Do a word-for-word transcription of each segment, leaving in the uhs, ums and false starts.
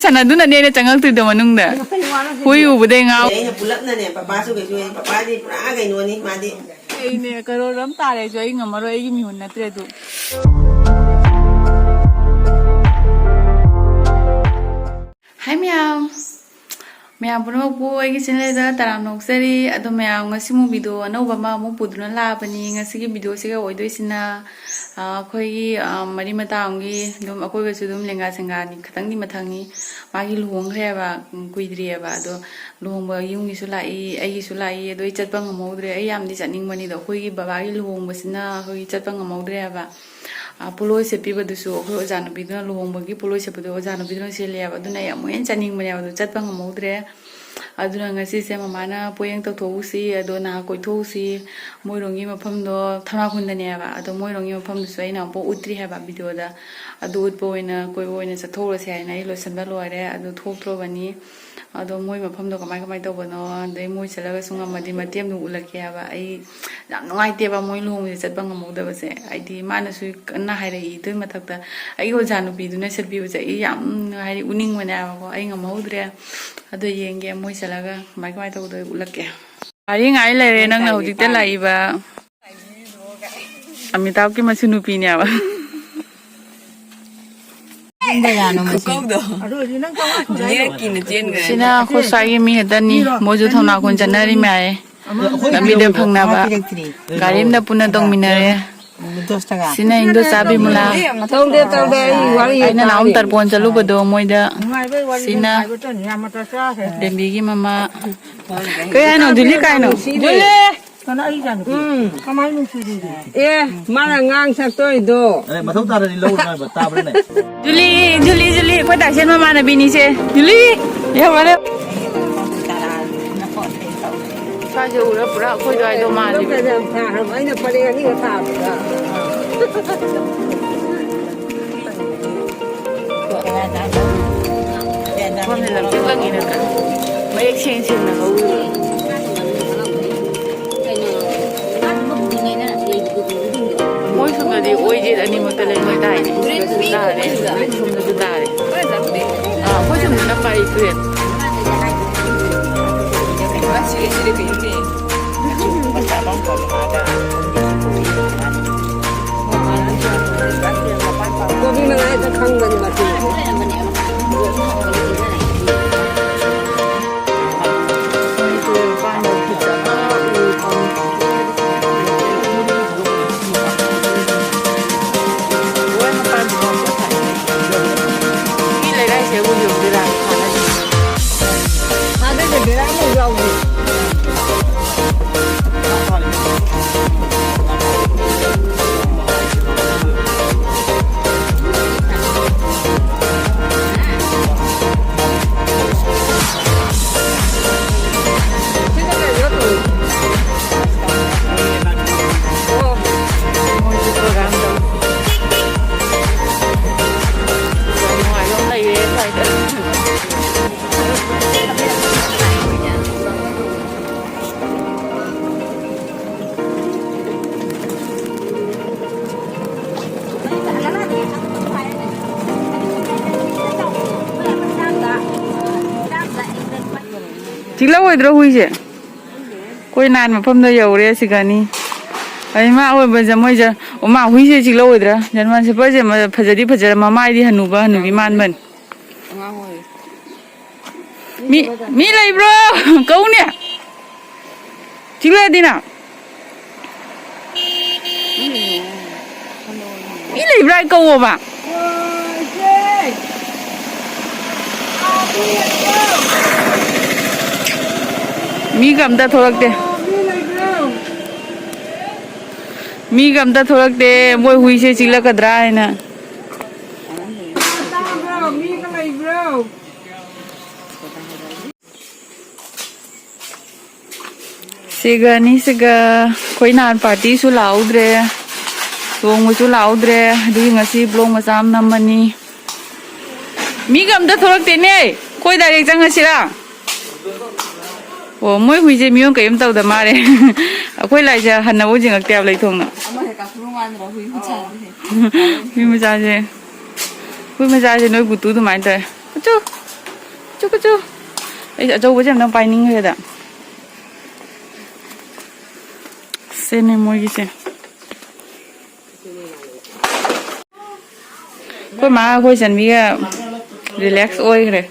ꯁꯥꯟꯅꯗꯨꯅꯅꯦ ꯑꯩꯅ ꯆꯪꯉꯛꯇ꯭ꯔꯤꯗꯣ ꯃꯅꯨꯡꯗ꯫ ꯍꯨꯏ ꯎꯕꯗꯩ ꯉꯥꯎ꯫ ꯑꯩꯅ ꯄꯨꯂꯞꯅꯅꯦ, ꯄꯄꯥꯁꯨ ꯀꯩꯁꯨ, ꯄꯄꯥꯗꯤ ꯄꯨꯔꯥ ꯀꯩꯅꯣꯅꯤ ꯃꯥꯗꯤ꯫ ꯑꯩꯅꯦ ꯀꯔꯣꯔ ꯑꯃ ꯇꯥꯔꯦ ꯑꯩꯁꯨ, ꯑꯩ ꯉꯝꯃꯔꯣꯏ, ꯑꯩꯒꯤ ꯃꯤꯍꯨꯟ ꯅꯠꯇ꯭ꯔꯦ ꯑꯗꯨ꯫ ꯍꯥꯏ ꯃꯌꯥꯝ, ꯃꯌꯥꯝ ꯄꯨꯝꯅꯃꯛꯄꯨ ꯑꯩꯒꯤ ꯆꯦꯅꯦꯜꯗ ꯇꯔꯥꯝꯅ ꯑꯣꯛꯆꯔꯤ꯫ ꯑꯗꯣ ꯃꯌꯥꯝ, ꯉꯁꯤ ꯑꯃꯨꯛ ꯚꯤꯗꯤꯑꯣ ꯑꯅꯧꯕ ꯑꯃ ꯑꯃꯨꯛ ꯄꯨꯗꯨꯅ ꯂꯥꯛꯑꯕꯅꯤ꯫ ꯉꯁꯤꯒꯤ ꯚꯤꯗꯤꯑꯣꯁꯤꯒ ꯑꯣꯏꯗꯣꯏꯁꯤꯅ, ꯑ, ꯑꯩꯈꯣꯏꯒꯤ, ꯑ, ꯃꯔꯤ ꯃꯇꯥ ꯑꯃꯒꯤ ꯑꯗꯨꯝ, ꯑꯩꯈꯣꯏꯒꯁꯨ ꯑꯗꯨꯝ ꯂꯦꯡꯒꯥ ꯁꯦꯡꯒꯥꯅꯤ, ꯈꯤꯇꯪꯗꯤ ꯃꯊꯪꯅꯤ꯫ ꯃꯥꯒꯤ ꯂꯨꯍꯣꯡꯈ꯭ꯔꯦꯕ, ꯎꯝ, ꯀꯨꯏꯗ꯭ꯔꯤꯑꯕ꯫ ꯑꯗꯣ ꯂꯨꯍꯣꯡꯕ ꯌꯨꯝꯒꯤꯁꯨ ꯂꯥꯛꯏ, ꯑꯩꯒꯤꯁꯨ ꯂꯥꯛꯏ꯫ ꯑꯗꯣ ꯑꯩ ꯆꯠꯄ ꯉꯝꯍꯧꯗ꯭ꯔꯦ꯫ ꯑꯩ ꯌꯥꯝꯗꯤ ꯆꯠꯅꯤꯡꯕꯅꯤꯗꯣ, ꯑꯩꯈꯣꯏꯒꯤ ꯕꯕꯥꯒꯤ ꯂꯨꯍꯣꯡꯕꯁꯤꯅ ꯑꯩꯈꯣꯏꯒꯤ ꯆꯠꯄ ꯉꯝꯍꯧꯗ꯭ꯔꯦꯕ꯫ ꯑ, ꯄꯣꯠꯂꯣꯏ ꯁꯦꯠꯄꯤꯕꯗꯨꯁꯨ ꯑꯩꯈꯣꯏ ꯑꯣꯖꯥ ꯅꯨꯄꯤꯗꯨꯅ, ꯂꯨꯍꯣꯡꯕꯒꯤ ꯄꯣꯠꯂꯣꯏ ꯁꯦꯠꯄꯗꯣ ꯑꯣꯖꯥ ꯅꯨꯄꯤꯗꯨꯅ ꯁꯦꯠꯂꯦꯕ꯫ ꯑꯗꯨꯅ ꯑꯩ ꯑꯃꯨꯛ ꯍꯦꯟꯅ ꯆꯠꯅꯤꯡꯕꯅꯦꯕ, ꯑꯗꯨ ꯆꯠꯄ ꯉꯝꯍꯧꯗ꯭ꯔꯦ꯫ ꯑꯗꯨꯅ ꯉꯁꯤꯁꯦ ꯃꯃꯥꯅ ꯄꯣꯌꯦꯡ ꯇꯧꯊꯣꯛꯎꯁꯤ, ꯑꯗꯣ ꯅꯍꯥꯛ ꯀꯣꯏꯊꯣꯛꯎꯁꯤ, ꯃꯣꯏꯔꯣꯝꯒꯤ ꯃꯐꯝꯗꯣ ꯊꯝꯅꯥꯈꯨꯟꯗꯅꯦꯕ꯫ ꯑꯗꯣ ꯃꯣꯏꯔꯣꯝꯒꯤ ꯃꯐꯝꯗꯨꯁꯨ ꯑꯩꯅ ꯑꯃꯨꯛꯐꯥꯎ ꯎꯠꯇ꯭ꯔꯤ ꯍꯥꯏꯕ ꯚꯤꯗꯤꯑꯣꯗ꯫ ꯑꯗꯨ ꯎꯠꯄ ꯑꯣꯏꯅ, ꯀꯣꯏꯕ ꯑꯣꯏꯅ ꯆꯠꯊꯣꯛꯎꯔꯁꯦ ꯍꯥꯏꯅ ꯑꯩ ꯂꯣꯏꯁꯤꯟꯕ ꯂꯣꯏꯔꯦ꯫ ꯑꯗꯨ ꯊꯣꯛꯇ꯭ꯔꯣꯕꯅꯤ꯫ ꯑꯗꯣ ꯃꯣꯏ ꯃꯐꯝꯗꯣ ꯀꯃꯥꯏ ꯀꯃꯥꯏ ꯇꯧꯕꯅꯣ, ꯑꯗꯩ ꯃꯣꯏ ꯆꯠꯂꯒꯁꯨ ꯉꯝꯃꯗꯤ ꯃꯇꯦꯛ ꯑꯃ ꯎꯠꯂꯛꯀꯦ ꯍꯥꯏꯕ꯫ ꯑꯩ ꯌꯥꯝ ꯅꯨꯡꯉꯥꯏꯇꯦꯕ ꯃꯣꯏ ꯂꯨꯍꯣꯡꯕꯁꯦ ꯆꯠꯄ ꯉꯝꯍꯧꯗꯕꯁꯦ꯫ ꯍꯥꯏꯗꯤ ꯃꯥꯅꯁꯨ ꯀꯟꯅ ꯍꯥꯏꯔꯛꯏ꯫ ꯑꯗꯨꯏ ꯃꯊꯛꯇ ꯑꯩꯒꯤ ꯑꯣꯖꯥ ꯅꯨꯄꯤꯗꯨꯅ ꯁꯦꯠꯄꯤꯕꯁꯦ ꯑꯩ ꯌꯥꯝ, ꯍꯥꯏꯗꯤ, ꯎꯅꯤꯡꯕꯅꯦꯕꯀꯣ꯫ ꯑꯩ ꯉꯝꯍꯧꯗ꯭ꯔꯦ꯫ ꯑꯗꯣ ꯌꯦꯡꯒꯦ ꯃꯣꯏ ꯆꯠꯂꯒ ꯀꯃꯥꯏ ꯀꯃꯥꯏ ꯇꯧꯕꯗꯣ ꯑꯩ ꯎꯠꯂꯛꯀꯦ꯫ ꯉꯥꯏꯔꯤ ꯉꯥꯏ ꯂꯩꯔꯦ ꯅꯪꯅ ꯍꯧꯖꯤꯛꯇ ꯂꯥꯛꯏꯕ꯫ ꯑꯃꯤꯇꯥꯕꯀꯤ ꯃꯁꯨ ꯅꯨꯄꯤꯅꯦꯕ꯫ ꯈꯨꯀꯧꯗꯣ꯫ ꯖꯨꯅꯤꯌꯔ ꯀꯤꯅ ꯆꯦꯟꯈ꯭ꯔꯦ꯫ ꯁꯤꯅ ꯑꯩꯈꯣꯏ ꯁ꯭ꯋꯥꯏꯒꯤ ꯃꯤ ꯈꯛꯇꯅꯤ꯫ ꯃꯣꯏꯁꯨ ꯊꯧꯅꯥ ꯀꯣꯟ ꯆꯠꯅꯔꯤ ꯃꯌꯥꯏ꯫ ꯂꯝꯕꯤꯗ ꯐꯪꯅꯕ꯫ ꯒꯥꯔꯤ ꯑꯃꯗ ꯄꯨꯟꯅ ꯇꯣꯡꯃꯤꯟꯅꯔꯦ꯫ ꯁꯤꯅ ꯏꯟꯗꯣꯆꯥ ꯕꯤꯃꯂꯥ꯫ ꯇꯧꯗꯦ, ꯇꯧꯗꯦ, ꯑꯩ ꯋꯥꯔꯤ ꯑꯩꯅ ꯅꯍꯥꯟ ꯇꯥꯔꯤ꯫ ꯇꯔꯄꯣꯟ ꯆꯠꯂꯨꯕꯗꯣ ꯃꯣꯏꯗ꯫ ꯅꯨꯡꯉꯥꯏꯕꯩ ꯋꯥꯔꯤ ꯁꯤꯅ ꯅꯨꯡꯉꯥꯏꯕ ꯇꯧꯅꯤ, ꯌꯥꯝ ꯃꯇꯝ ꯆꯥꯈ꯭ꯔꯦ꯫ ꯗꯦꯝꯕꯤꯒꯤ ꯃꯃꯥ꯫ ꯀꯩ ꯍꯥꯏꯅꯣ? ꯖꯨꯂꯤ ꯀꯥꯏꯅꯣ? ꯅꯨꯡꯁꯤꯗꯦ꯫ ꯖꯨꯂꯤ! ꯀꯅꯥ ꯑꯩ ꯏꯆꯥꯅꯨꯄꯤ? ꯎꯝ꯫ ꯀꯃꯥꯏꯅ ꯅꯨꯡꯁꯤꯗꯣꯏꯅꯣ? ꯑꯦ, ꯃꯥꯅ ꯉꯥꯡ ꯁꯛꯇꯣꯏꯗꯣ꯫ ꯑꯦ, ꯃꯊꯧ ꯇꯥꯔꯗꯤ ꯂꯧꯔꯨꯅꯣ ꯍꯥꯏꯕ, ꯇꯥꯕ꯭ꯔꯅꯦ? ꯖꯨꯂꯤ, ꯖꯨꯂꯤ, ꯖꯨꯂꯤ, ꯑꯩꯈꯣꯏ ꯇꯥꯏꯁꯦꯟ ꯃꯃꯥꯟꯅꯕꯤꯅꯤꯁꯦ꯫ ꯖꯨꯂꯤ! ꯌꯥꯝ ꯃꯥꯟꯅ-, ꯁ꯭ꯋꯥꯏꯁꯦ ꯎꯔ ꯄꯨꯔꯥ ꯑꯩꯈꯣꯏ ꯑꯗꯨꯋꯥꯏꯗꯣ ꯃꯥꯜꯂꯤ꯫ ꯌꯥꯝ ꯊꯥꯈ꯭ꯔꯕ, ꯑꯩꯅ ꯄꯔꯦꯡ ꯑꯅꯤꯒ ꯊꯥꯕꯗ꯫ ꯃꯐꯝꯁꯦ ꯂꯝꯆꯤꯡ ꯂꯪꯉꯤ ꯅꯠꯇ꯭ꯔꯥ? ꯃꯌꯦꯛ ꯁꯦꯡ ꯁꯦꯡꯅ ꯍꯧꯔꯤꯕ꯫ ꯃꯣꯏ ꯁꯣꯝꯗꯗꯤ ꯑꯣꯏ ꯌꯦꯠ ꯑꯅꯤꯃꯛꯇ ꯂꯩꯉꯣꯏ ꯇꯥꯏꯅꯦ꯫ ꯁꯤꯗꯁꯨ ꯇꯥꯔꯦ, ꯁꯣꯝꯗꯁꯨ ꯇꯥꯔꯦ꯫ ꯑꯥ, ꯑꯩꯈꯣꯏ ꯇꯨꯔꯦꯟ꯫ ꯁꯤꯔꯦ, ꯁꯤꯔꯦ, ꯀꯩꯅꯣꯅꯦ? ꯀꯣꯕꯤ ꯃꯅꯥ ꯍꯦꯛꯇ ꯈꯪꯕꯅꯤ ꯃꯆꯨꯁꯦ꯫ ꯃꯤ ꯂꯩꯔꯥꯏꯁꯦ ꯑꯃꯨꯛ ꯌꯧꯗꯣꯏꯔꯥ? ꯊꯥꯗꯩꯁꯦ ꯕꯦꯔꯥ ꯑꯃ ꯌꯥꯎꯔꯤ꯫ ꯆꯤꯛꯂꯛꯑꯣꯏꯗ꯭ꯔꯣ ꯍꯨꯏꯁꯦ? ꯑꯩꯈꯣꯏ ꯅꯍꯥꯟ ꯃꯐꯝꯗ ꯌꯧꯔꯦ ꯁꯤꯒꯅꯤ꯫ ꯑꯩ ꯃꯥ ꯑꯣꯏꯕꯁꯦ ꯃꯣꯏꯁꯦ, ꯑꯣ, ꯃꯥ ꯍꯨꯏꯁꯦ ꯆꯤꯛꯂꯛꯑꯣꯏꯗ꯭ꯔꯥ? ꯖꯔꯃꯟ ꯁꯦꯐꯔꯁꯦ ꯃ-, ꯐꯖꯗꯤ ꯐꯖꯔ, ꯃꯃꯥꯏꯗꯤ ꯍꯅꯨꯕ ꯍꯅꯨꯕꯤ ꯃꯥꯟꯕꯅꯤ꯫ ꯑꯉꯥꯡ ꯑꯣꯏꯔꯤ꯫ ꯃꯤ, ꯃꯤ ꯂꯩꯕ꯭ꯔꯣ? ꯀꯧꯅꯦ꯫ ꯆꯤꯛꯂꯛꯑꯗꯤꯅ꯫ ꯃꯤ ꯂꯩꯕ꯭ꯔꯥ? ꯀꯧꯋꯣꯕ꯫ ꯃꯤꯒ ꯑꯝꯇ ꯊꯣꯛꯂꯛꯇꯦ꯫ ꯃꯤꯒ ꯑꯝꯇ ꯊꯣꯛꯂꯛꯇꯦ꯫ ꯃꯣꯏ ꯍꯨꯏꯁꯦ ꯆꯤꯛꯂꯛꯀꯗ꯭ꯔꯥ ꯍꯥꯏꯅ꯫ ꯇꯥꯕ꯭ꯔꯣ? ꯃꯤꯒ ꯂꯩꯕ꯭ꯔꯣ? ꯁꯤꯒ ꯑꯅꯤꯁꯤꯒ ꯑꯩꯈꯣꯏ ꯅꯍꯥꯟ ꯄꯥꯔꯇꯤꯁꯨ ꯂꯥꯛꯍꯧꯗ꯭ꯔꯦ, ꯆꯣꯡꯕꯁꯨ ꯂꯥꯛꯍꯧꯗ꯭ꯔꯦ꯫ ꯑꯗꯨꯒꯤ ꯉꯁꯤ ꯕ꯭ꯂꯣꯛ ꯃꯆꯥ ꯑꯃ ꯅꯝꯃꯅꯤ꯫ ꯃꯤꯒ ꯑꯝꯇ ꯊꯣꯛꯂꯛꯇꯦꯅꯦ꯫ ꯑꯩꯈꯣꯏ ꯗꯥꯏꯔꯦꯛ ꯆꯪꯉꯁꯤꯔꯥ? ꯑꯣ, ꯃꯣꯏ ꯍꯨꯏꯁꯦ ꯃꯤꯉꯣꯟ ꯀꯔꯤꯝ ꯇꯧꯗ ꯃꯥꯜꯂꯦ꯫ ꯑꯩꯈꯣꯏ ꯂꯥꯏꯁꯦ ꯍꯟꯅꯕꯨ ꯌꯦꯡꯉꯛꯇꯦ ꯍꯥꯏꯕ ꯂꯩꯊꯣꯡꯅ꯫ ꯑꯃ ꯍꯦꯛ ꯀꯥꯞꯊꯣꯛꯂꯛꯎ ꯍꯥꯏꯗ꯭ꯔꯣ ꯍꯨꯏ ꯃꯆꯥꯁꯦ? ꯍꯨꯏ ꯃꯆꯥꯁꯦ, ꯍꯨꯏ ꯃꯆꯥꯁꯦ ꯅꯣꯏ ꯒꯨꯇꯨ ꯑꯗꯨꯃꯥꯏꯅ ꯇꯧꯋꯦ꯫ ꯀꯨꯆꯨ꯫ ꯆꯨꯀꯨ ꯆꯨ꯫ ꯑꯩ ꯑꯆꯧꯕꯁꯦ ꯑꯝꯇꯪ ꯄꯥꯏꯅꯤꯡꯈ꯭ꯔꯦꯗ꯫ ꯁꯤꯅꯦ ꯃꯣꯏꯒꯤꯁꯦ꯫ ꯑꯩꯈꯣꯏ ꯃꯥ ꯑꯩꯈꯣꯏ ꯆꯟꯕꯤꯒ ꯔꯤꯂꯦꯛꯁ ꯑꯣꯏꯈ꯭ꯔꯦ꯫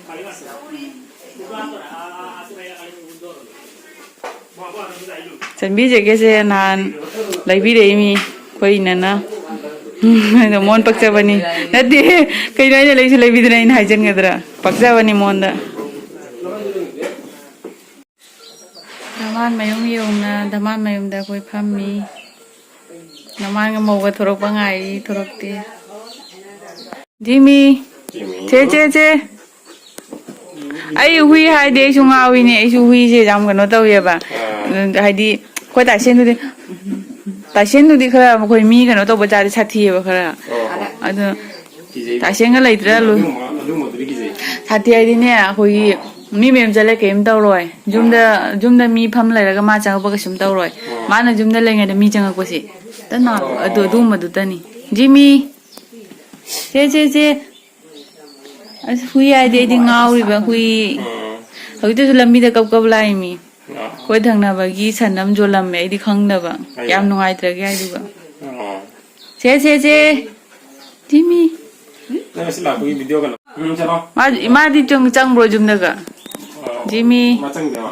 ꯆꯟꯕꯤ ꯖꯦꯀꯦꯠꯁꯦ ꯅꯍꯥꯟ ꯂꯩꯕꯤꯔꯛꯏꯃꯤ ꯑꯩꯈꯣꯏ ꯏꯅꯅ꯫ ꯑꯗꯣ ꯃꯣꯟ ꯄꯛꯆꯕꯅꯤ꯫ ꯅꯠꯇꯦ, ꯀꯩꯅꯣ ꯑꯩꯅ ꯂꯩꯁꯨ ꯂꯩꯕꯤꯗꯅ ꯑꯩꯅ ꯍꯥꯏꯖꯟꯒꯗ꯭ꯔꯥ? ꯄꯛꯆꯕꯅꯤ ꯃꯣꯟꯗ꯫ ꯙꯃꯥꯟ ꯃꯌꯨꯝ ꯌꯧꯅ ꯙꯃꯥꯟ ꯃꯌꯨꯝꯗ ꯑꯩꯈꯣꯏ ꯐꯝꯃꯤ꯫ ꯙꯃꯥꯟꯒ ꯃꯧꯒ ꯊꯣꯔꯛꯄ ꯉꯥꯏꯔꯤ, ꯊꯣꯔꯛꯇꯦ꯫ ꯖꯤꯃꯤ꯫ ꯖꯤꯃꯤ꯫ ꯆꯦ, ꯆꯦ, ꯆꯦ꯫ ꯑꯩ ꯍꯨꯏ ꯍꯥꯏꯗꯤ ꯑꯩꯁꯨ ꯉꯥꯎꯏꯅꯦ꯫ ꯑꯩꯁꯨ ꯍꯨꯏꯁꯦ ꯌꯥꯝ ꯀꯩꯅꯣ ꯇꯧꯋꯦꯕ꯫ ꯑꯥ꯫ ꯍꯥꯏꯗꯤ ꯑꯩꯈꯣꯏ ꯇꯥꯏꯁꯦꯟꯗꯨꯗꯤ, ꯇꯥꯏꯁꯦꯟꯗꯨꯗꯤ ꯈꯔ ꯑꯩꯈꯣꯏ ꯃꯤ ꯀꯩꯅꯣ ꯇꯧꯕ ꯖꯥꯠꯗꯤ ꯁꯥꯊꯤꯑꯕ ꯈꯔ꯫ ꯑꯣ꯫ ꯑꯗꯨ ꯀꯤꯖꯩꯕ꯫ ꯇꯥꯏꯁꯦꯟꯒ ꯂꯩꯇ꯭ꯔꯥ ꯂꯣꯏ꯫ ꯑꯗꯨꯒꯨꯝꯕ, ꯑꯗꯨꯒꯨꯝꯕꯗꯨꯗꯤ ꯀꯤꯖꯩ꯫ ꯁꯥꯊꯤ ꯍꯥꯏꯗꯤꯅꯦ, ꯑꯩꯈꯣꯏꯒꯤ ꯃꯤ ꯃꯌꯨꯝ ꯆꯠꯂꯦ ꯀꯩꯝ ꯇꯧꯔꯣꯏ꯫ ꯌꯨꯝꯗ, ꯑꯥ꯫ ꯌꯨꯝꯗ ꯃꯤ ꯐꯝ ꯂꯩꯔꯒ ꯃꯥ ꯆꯪꯉꯛꯄ ꯀꯩꯁꯨꯝ ꯇꯧꯔꯣꯏ꯫ ꯑꯥ꯫ ꯃꯥꯅ ꯌꯨꯝꯗ ꯂꯩꯉꯩꯗ ꯃꯤ ꯆꯪꯉꯛꯄꯁꯦ꯫ ꯇꯟꯅ ꯑꯗꯨ, ꯑꯗꯨꯒꯨꯝꯕꯗꯨꯇꯅꯤ꯫ ꯖꯤꯃꯤ! ꯆꯦ, ꯆꯦ, ꯆꯦ! ꯑꯁ, ꯍꯨꯏ ꯍꯥꯏꯗꯤ ꯑꯩꯗꯤ ꯉꯥꯎꯔꯤꯕ ꯍꯨꯏ꯫ ꯑꯥ꯫ ꯍꯧꯖꯤꯛꯇꯁꯨ ꯂꯝꯕꯤꯗ ꯀꯞ ꯀꯞ ꯂꯥꯛꯏꯃꯤ꯫ ꯑꯥ꯫ ꯑꯩꯈꯣꯏ ꯊꯪꯅꯕꯒꯤ ꯁꯟ ꯑꯃ ꯌꯣꯜꯂꯝꯃꯦ, ꯑꯩꯗꯤ ꯈꯪꯗꯕ꯫ ꯑꯩꯌꯥ꯫ ꯀꯌꯥꯝ ꯅꯨꯡꯉꯥꯏꯇ꯭ꯔꯒꯦ ꯍꯥꯏꯗꯨꯒ꯫ ꯑꯥ꯫ ꯆꯦ, ꯆꯦ, ꯆꯦ! ꯖꯤꯃꯤ! ꯅꯪ ꯉꯁꯤ ꯂꯥꯛꯄꯒꯤ ꯚꯤꯗꯤꯑꯣꯒ ꯅꯝ-, ꯎꯝ, ꯆꯠꯂꯣ꯫ ꯃꯥꯗꯤ, ꯃꯥꯗꯤ ꯆꯪ-, ꯆꯪꯕ꯭ꯔꯣ ꯌꯨꯝꯗꯒ? ꯑꯥ, ꯖꯤꯃꯤ! ꯃꯥ ꯆꯪꯗꯦꯕ꯫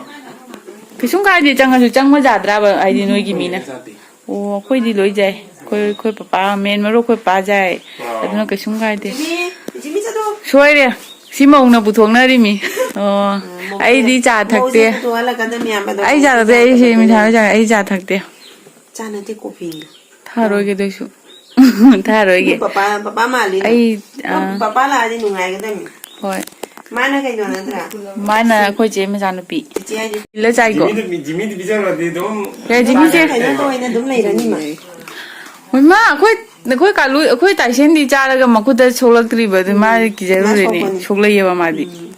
ꯀꯩꯁꯨꯝ ꯀꯥꯏꯗꯦ, ꯆꯪꯉꯁꯨ ꯆꯪꯕ ꯌꯥꯗ꯭ꯔꯕ ꯍꯥꯏꯗꯤ ꯅꯣꯏꯒꯤ ꯃꯤꯅ? ꯆꯥꯗꯦ꯫ ꯑꯣ, ꯑꯩꯈꯣꯏꯗꯤ ꯂꯣꯏ ꯖꯥꯏ꯫ ꯑꯩꯈꯣꯏ, ꯑꯩꯈꯣꯏ ꯄꯄꯥ, ꯃꯦꯟ ꯃꯔꯨ ꯑꯩꯈꯣꯏ ꯄꯄꯥ ꯖꯥꯏ꯫ ꯑꯥ꯫ ꯑꯗꯨꯅ ꯀꯩꯁꯨꯝ ꯀꯥꯏꯗꯦ꯫ ꯖꯤꯃꯤ, ꯖꯤꯃꯤ ꯆꯠꯂꯣ꯫ ꯁꯣꯏꯔꯦ꯫ ꯁꯤ ꯃꯧꯅ ꯄꯨꯊꯣꯛꯅꯔꯤꯃꯤ꯫ ꯑꯣ, ꯎꯝ, ꯃꯧꯁꯦ, ꯑꯩꯗꯤ ꯆꯥ ꯊꯛꯇꯦ꯫ ꯃꯧꯁꯦ ꯄꯨꯊꯣꯛꯍꯜꯂꯛꯀꯗꯕꯅꯤ ꯑꯌꯥꯝꯕ ꯑꯗꯣ꯫ ꯑꯩ ꯆꯥ ꯊꯛꯇꯦ, ꯑꯩ ꯁꯤ ꯃꯤ ꯊꯥꯔꯣꯏ ꯆꯥ-, ꯑꯩ ꯆꯥ ꯊꯛꯇꯦ꯫ ꯆꯥ ꯅꯠꯇꯦ, ꯀꯣꯐꯤꯅꯤ꯫ ꯊꯛꯑꯔꯣꯏꯒꯦ ꯑꯗꯨꯏꯁꯨ꯫ ꯊꯛꯑꯔꯣꯏꯒꯦ꯫ ꯅꯣꯏ ꯄꯄꯥ, ꯄꯄꯥ ꯃꯥꯜꯂꯤꯅꯦ꯫ ꯑꯩ, ꯅꯪ ꯑꯥ꯫ ꯄꯄꯥ ꯂꯥꯛꯑꯗꯤ ꯅꯨꯡꯉꯥꯏꯒꯗꯕꯅꯤ꯫ ꯍꯣꯏ꯫ ꯃꯥꯅ ꯀꯩꯅꯣ ꯅꯠꯇ꯭ꯔꯥ? ꯃꯥꯅ ꯑꯩꯈꯣꯏ ꯆꯦ ꯃꯆꯥꯅꯨꯄꯤ꯫ ꯆꯤꯆꯦ ꯍꯥꯏꯗꯤ ꯏꯜꯂ ꯆꯥꯏꯀꯣ꯫ ꯖꯤꯃꯤꯗ ꯄꯤ-, ꯖꯤꯃꯤꯗ ꯄꯤꯖꯈ꯭ꯔꯗꯤ ꯑꯗꯨꯝ ꯑꯦ, ꯖꯤꯃꯤꯁꯦ꯫ ꯀꯩꯅꯣ ꯇꯧꯅ ꯑꯗꯨꯝ ꯂꯩꯔꯅꯤ ꯃꯥ꯫ ꯍꯣꯏ, ꯃꯥ, ꯑꯩꯈꯣꯏ, ꯑꯩꯈꯣꯏ ꯀꯥꯂꯨ, ꯑꯩꯈꯣꯏ ꯇꯥꯏꯁꯦꯟꯗꯤ ꯆꯥꯔꯒ ꯃꯈꯨꯠꯇ ꯁꯣꯛꯂꯛꯇ꯭ꯔꯤꯕ ꯑꯗꯨ ꯃꯥ ꯎꯝ꯫ ꯀꯤꯖꯔꯨꯔꯦꯅꯦ꯫ ꯃꯥ ꯁꯣꯛꯄꯅꯤ꯫ ꯁꯣꯛꯂꯛꯑꯦꯕ ꯃꯥꯗꯤ꯫ ꯎꯝ꯫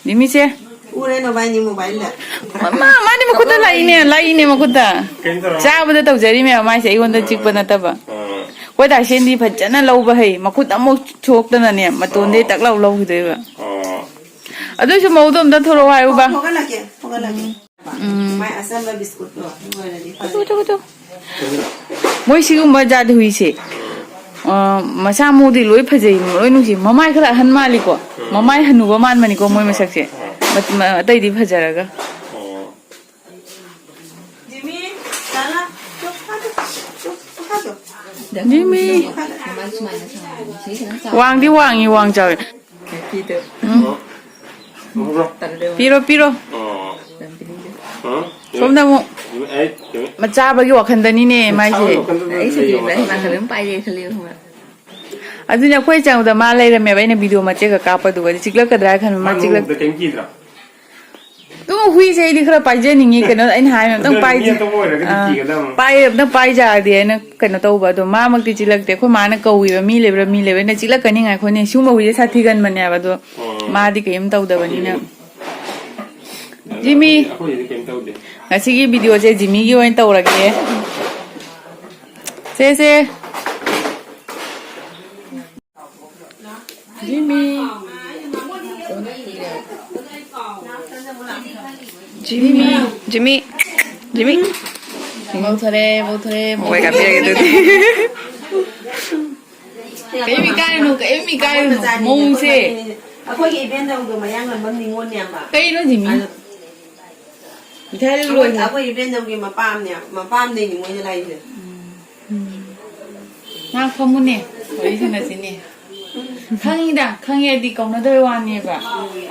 ꯖꯤꯃꯤꯁꯦ꯫ ꯎꯔꯦ ꯅꯕꯥꯏꯅꯤ ꯃꯣꯕꯥꯏꯜꯗ꯫ ꯃꯥ, ꯃꯥꯗꯤ ꯃꯈꯨꯠꯇ ꯂꯥꯛꯏꯅꯦ, ꯂꯥꯛꯏꯅꯦ ꯃꯈꯨꯠꯇ꯫ ꯀꯩꯅꯣ ꯇꯧꯔꯣ꯫ ꯆꯥꯕꯗ ꯇꯧꯖꯔꯤꯃꯦꯕ ꯃꯥꯏꯁꯦ, ꯑꯩꯉꯣꯟꯗ ꯑꯥ꯫ ꯆꯤꯛꯄ ꯅꯠꯇꯕ꯫ ꯑꯥ꯫ ꯑꯩꯈꯣꯏ ꯇꯥꯏꯁꯦꯟꯗꯤ ꯐꯖꯅ ꯂꯧꯕ ꯍꯩ, ꯃꯈꯨꯠ ꯑꯃꯨꯛ ꯁꯣꯛꯇꯅꯅꯦ, ꯃꯇꯣꯟꯗꯩ ꯑꯥ꯫ ꯇꯛ ꯂꯥꯎ ꯂꯧꯈꯤꯗꯣꯏꯕ꯫ ꯑꯥ꯫ ꯑꯗꯨꯏꯁꯨ ꯃꯧꯗꯣ ꯑꯝꯇ ꯊꯣꯔꯛꯑꯣ ꯍꯥꯏꯌꯨꯕ꯫ ꯊꯣꯛꯍꯜꯂꯛꯀꯦ, ꯊꯣꯛꯍꯜꯂꯛꯀꯦ꯫ ꯎꯝ꯫ ꯃꯥꯏ ꯑꯆꯝꯕ ꯕꯤꯁꯀꯨꯠꯇꯣ ꯑꯗꯨ ꯑꯣꯏꯔꯗꯤ ꯐꯖꯩ꯫ ꯀꯨꯇꯨ, ꯀꯨꯇꯨ꯫ ꯃꯣꯏ ꯁꯤꯒꯨꯝꯕ ꯖꯥꯠ ꯍꯨꯏꯁꯦ, ꯑ, ꯃꯁꯥ ꯃꯎꯗꯤ ꯂꯣꯏ ꯐꯖꯩ, ꯂꯣꯏ ꯅꯨꯡꯁꯤ꯫ ꯃꯃꯥꯏ ꯈꯔ ꯑꯍꯟ ꯃꯥꯜꯂꯤꯀꯣ꯫ ꯎꯝ꯫ ꯃꯃꯥꯏ ꯍꯅꯨꯕ ꯃꯥꯟꯕꯅꯤꯀꯣ ꯃꯣꯏ ꯃꯁꯛꯁꯦ꯫ ꯃ-, ꯃ-, ꯑꯇꯩꯗꯤ ꯐꯖꯔꯒ꯫ ꯑꯣ꯫ ꯖꯤꯃꯤ, ꯂꯥꯂꯥ, ꯆꯨꯞ, ꯐꯥꯗꯣꯛ, ꯆꯨꯞ, ꯐꯥꯗꯣꯛ꯫ ꯖꯤꯃꯤ꯫ ꯃꯃꯥꯏ ꯁꯨꯃꯥꯏꯅ ꯁꯥꯡꯕꯅꯤ꯫ ꯁꯤ ꯈꯤꯇꯪ ꯆꯥꯎ꯫ ꯋꯥꯡꯗꯤ ꯋꯥꯡꯉꯤ, ꯋꯥꯡ ꯆꯥꯎꯋꯤ꯫ ꯀꯤꯗ꯫ ꯎꯝ꯫ ꯇꯜꯂꯦ꯫ ꯄꯤꯔꯣ, ꯄꯤꯔꯣ꯫ ꯑꯣ꯫ ꯇꯟꯕꯤꯅꯤꯗ꯫ ꯍꯥ? ꯁꯣꯝꯗ ꯑꯃꯨꯛ ꯑꯩ, ꯃꯆꯥꯕꯒꯤ ꯋꯥꯈꯟꯗꯅꯤꯅꯦ ꯃꯥꯏꯁꯦ꯫ ꯃꯆꯥꯕꯒꯤ ꯋꯥꯈꯟꯗꯅꯦ꯫ ꯑꯩ ꯁꯤꯗꯤ ꯏꯃꯥ ꯈꯛꯇ ꯑꯗꯨꯝ ꯄꯥꯏꯔꯦ ꯈꯜꯂꯦ ꯈꯪꯕ꯭ꯔꯥ? ꯑꯗꯨꯅꯦ ꯑꯩꯈꯣꯏ ꯆꯪꯕꯗ ꯃꯥ ꯂꯩꯔꯝꯃꯦꯕ, ꯑꯩꯅ ꯚꯤꯗꯤꯑꯣ ꯃꯆꯦꯠ ꯈꯛ ꯀꯥꯞꯄꯗꯨꯒꯗꯤ ꯆꯤꯛꯂꯛꯀꯗ꯭ꯔꯥ ꯈꯟꯕ, ꯃꯥ ꯃꯥ ꯆꯤꯛꯂꯛ-, ꯅꯣꯡꯃꯇ ꯀꯩꯝ ꯀꯤꯗ꯭ꯔꯥ? ꯑꯗꯨꯝ ꯍꯨꯏꯁꯦ ꯑꯩꯗꯤ ꯈꯔ ꯄꯥꯏꯖꯅꯤꯡꯉꯤ, ꯀꯩꯅꯣ ꯑꯩꯅ ꯍꯥꯏ ꯑꯝꯇꯪ ꯑꯗꯨꯅ ꯃꯤ ꯄꯥꯏꯖ-, ꯑꯇꯣꯞꯄ ꯑꯣꯏꯔꯒꯗꯤ ꯑꯥ, ꯀꯤꯒꯗꯕ꯫ ꯄꯥꯏ-, ꯑꯝꯇꯪ ꯄꯥꯏꯖꯔꯗꯤ ꯍꯥꯏꯅ ꯀꯩꯅꯣ ꯇꯧꯕ, ꯑꯗꯣ ꯃꯥꯃꯛꯇꯤ ꯆꯤꯛꯂꯛꯇꯦ꯫ ꯑꯩꯈꯣꯏ ꯃꯥꯅ ꯀꯧꯏꯕ, "ꯃꯤ ꯂꯩꯕ꯭ꯔꯥ, ꯃꯤ ꯂꯩꯕ꯭ꯔꯥ?" ꯑꯩꯅ, "ꯆꯤꯛꯂꯛꯀꯅꯤ, ꯉꯥꯏꯈꯣꯅꯦ, ꯁꯤꯒꯨꯝꯕ ꯍꯨꯏꯁꯦ ꯁꯥꯊꯤꯒꯟꯕꯅꯦꯕ", ꯑꯗꯣ ꯑꯣ꯫ ꯃꯥꯗꯤ ꯀꯩꯝ ꯇꯧꯗꯕꯅꯤꯅ꯫ ꯖꯤꯃꯤ꯫ ꯑꯩꯈꯣꯏꯒꯤꯗꯤ ꯀꯩꯝ ꯇꯧꯗꯦ꯫ ꯉꯁꯤꯒꯤ ꯚꯤꯗꯤꯑꯣꯁꯦ ꯖꯤꯃꯤꯒꯤ ꯑꯣꯏꯅ ꯇꯧꯔꯒꯦ꯫ ꯁꯦ, ꯁꯦ꯫ ꯖꯤꯃꯤ꯫ ꯖꯤꯃꯤ꯫ ꯖꯤꯃꯤ꯫ ꯖꯤꯃꯤ꯫ ꯃꯧ ꯊꯣꯔꯦ, ꯃꯧ ꯊꯣꯔꯦ, ꯃꯧ ꯃꯣꯏ ꯊꯣꯔꯦ꯫ ꯀꯥꯄꯤꯔꯒꯦ ꯑꯗꯨꯗꯤ꯫ ꯀꯩꯝ ꯏꯀꯥꯏꯔꯨꯅꯨ, ꯀꯩꯝ ꯏꯀꯥꯏꯔꯨꯅꯨ꯫ ꯃꯧꯁꯦ꯫ ꯑꯩꯈꯣꯏꯒꯤ ꯏꯕꯦꯟꯗꯧꯗꯣ ꯃꯌꯥꯡ ꯂꯝꯕꯝ ꯅꯤꯉꯣꯜꯅꯦꯕ꯫ ꯀꯩꯅꯣ ꯖꯤꯃꯤ? ꯑꯗꯣ ꯃꯤꯊꯥꯏ ꯑꯩꯈꯣꯏ, ꯂꯣꯏꯈ꯭ꯔꯦ꯫ ꯑꯩꯈꯣꯏ ꯏꯕꯦꯟꯗꯧꯒꯤ ꯃꯄꯥꯝꯅꯦ, ꯃꯄꯥꯝꯗꯩꯅꯤ ꯃꯣꯏꯅ ꯂꯥꯛꯏꯁꯦ꯫ ꯎꯝ꯫ ꯉꯥ ꯐꯝꯃꯨꯅꯦ, ꯋꯥꯔꯤ ꯁꯥꯟꯅꯁꯤꯅꯦ꯫ ꯈꯪꯉꯤꯗ, ꯈꯪꯉꯦꯗꯤ ꯀꯧꯅꯗꯕꯩ ꯋꯥꯅꯦꯕ꯫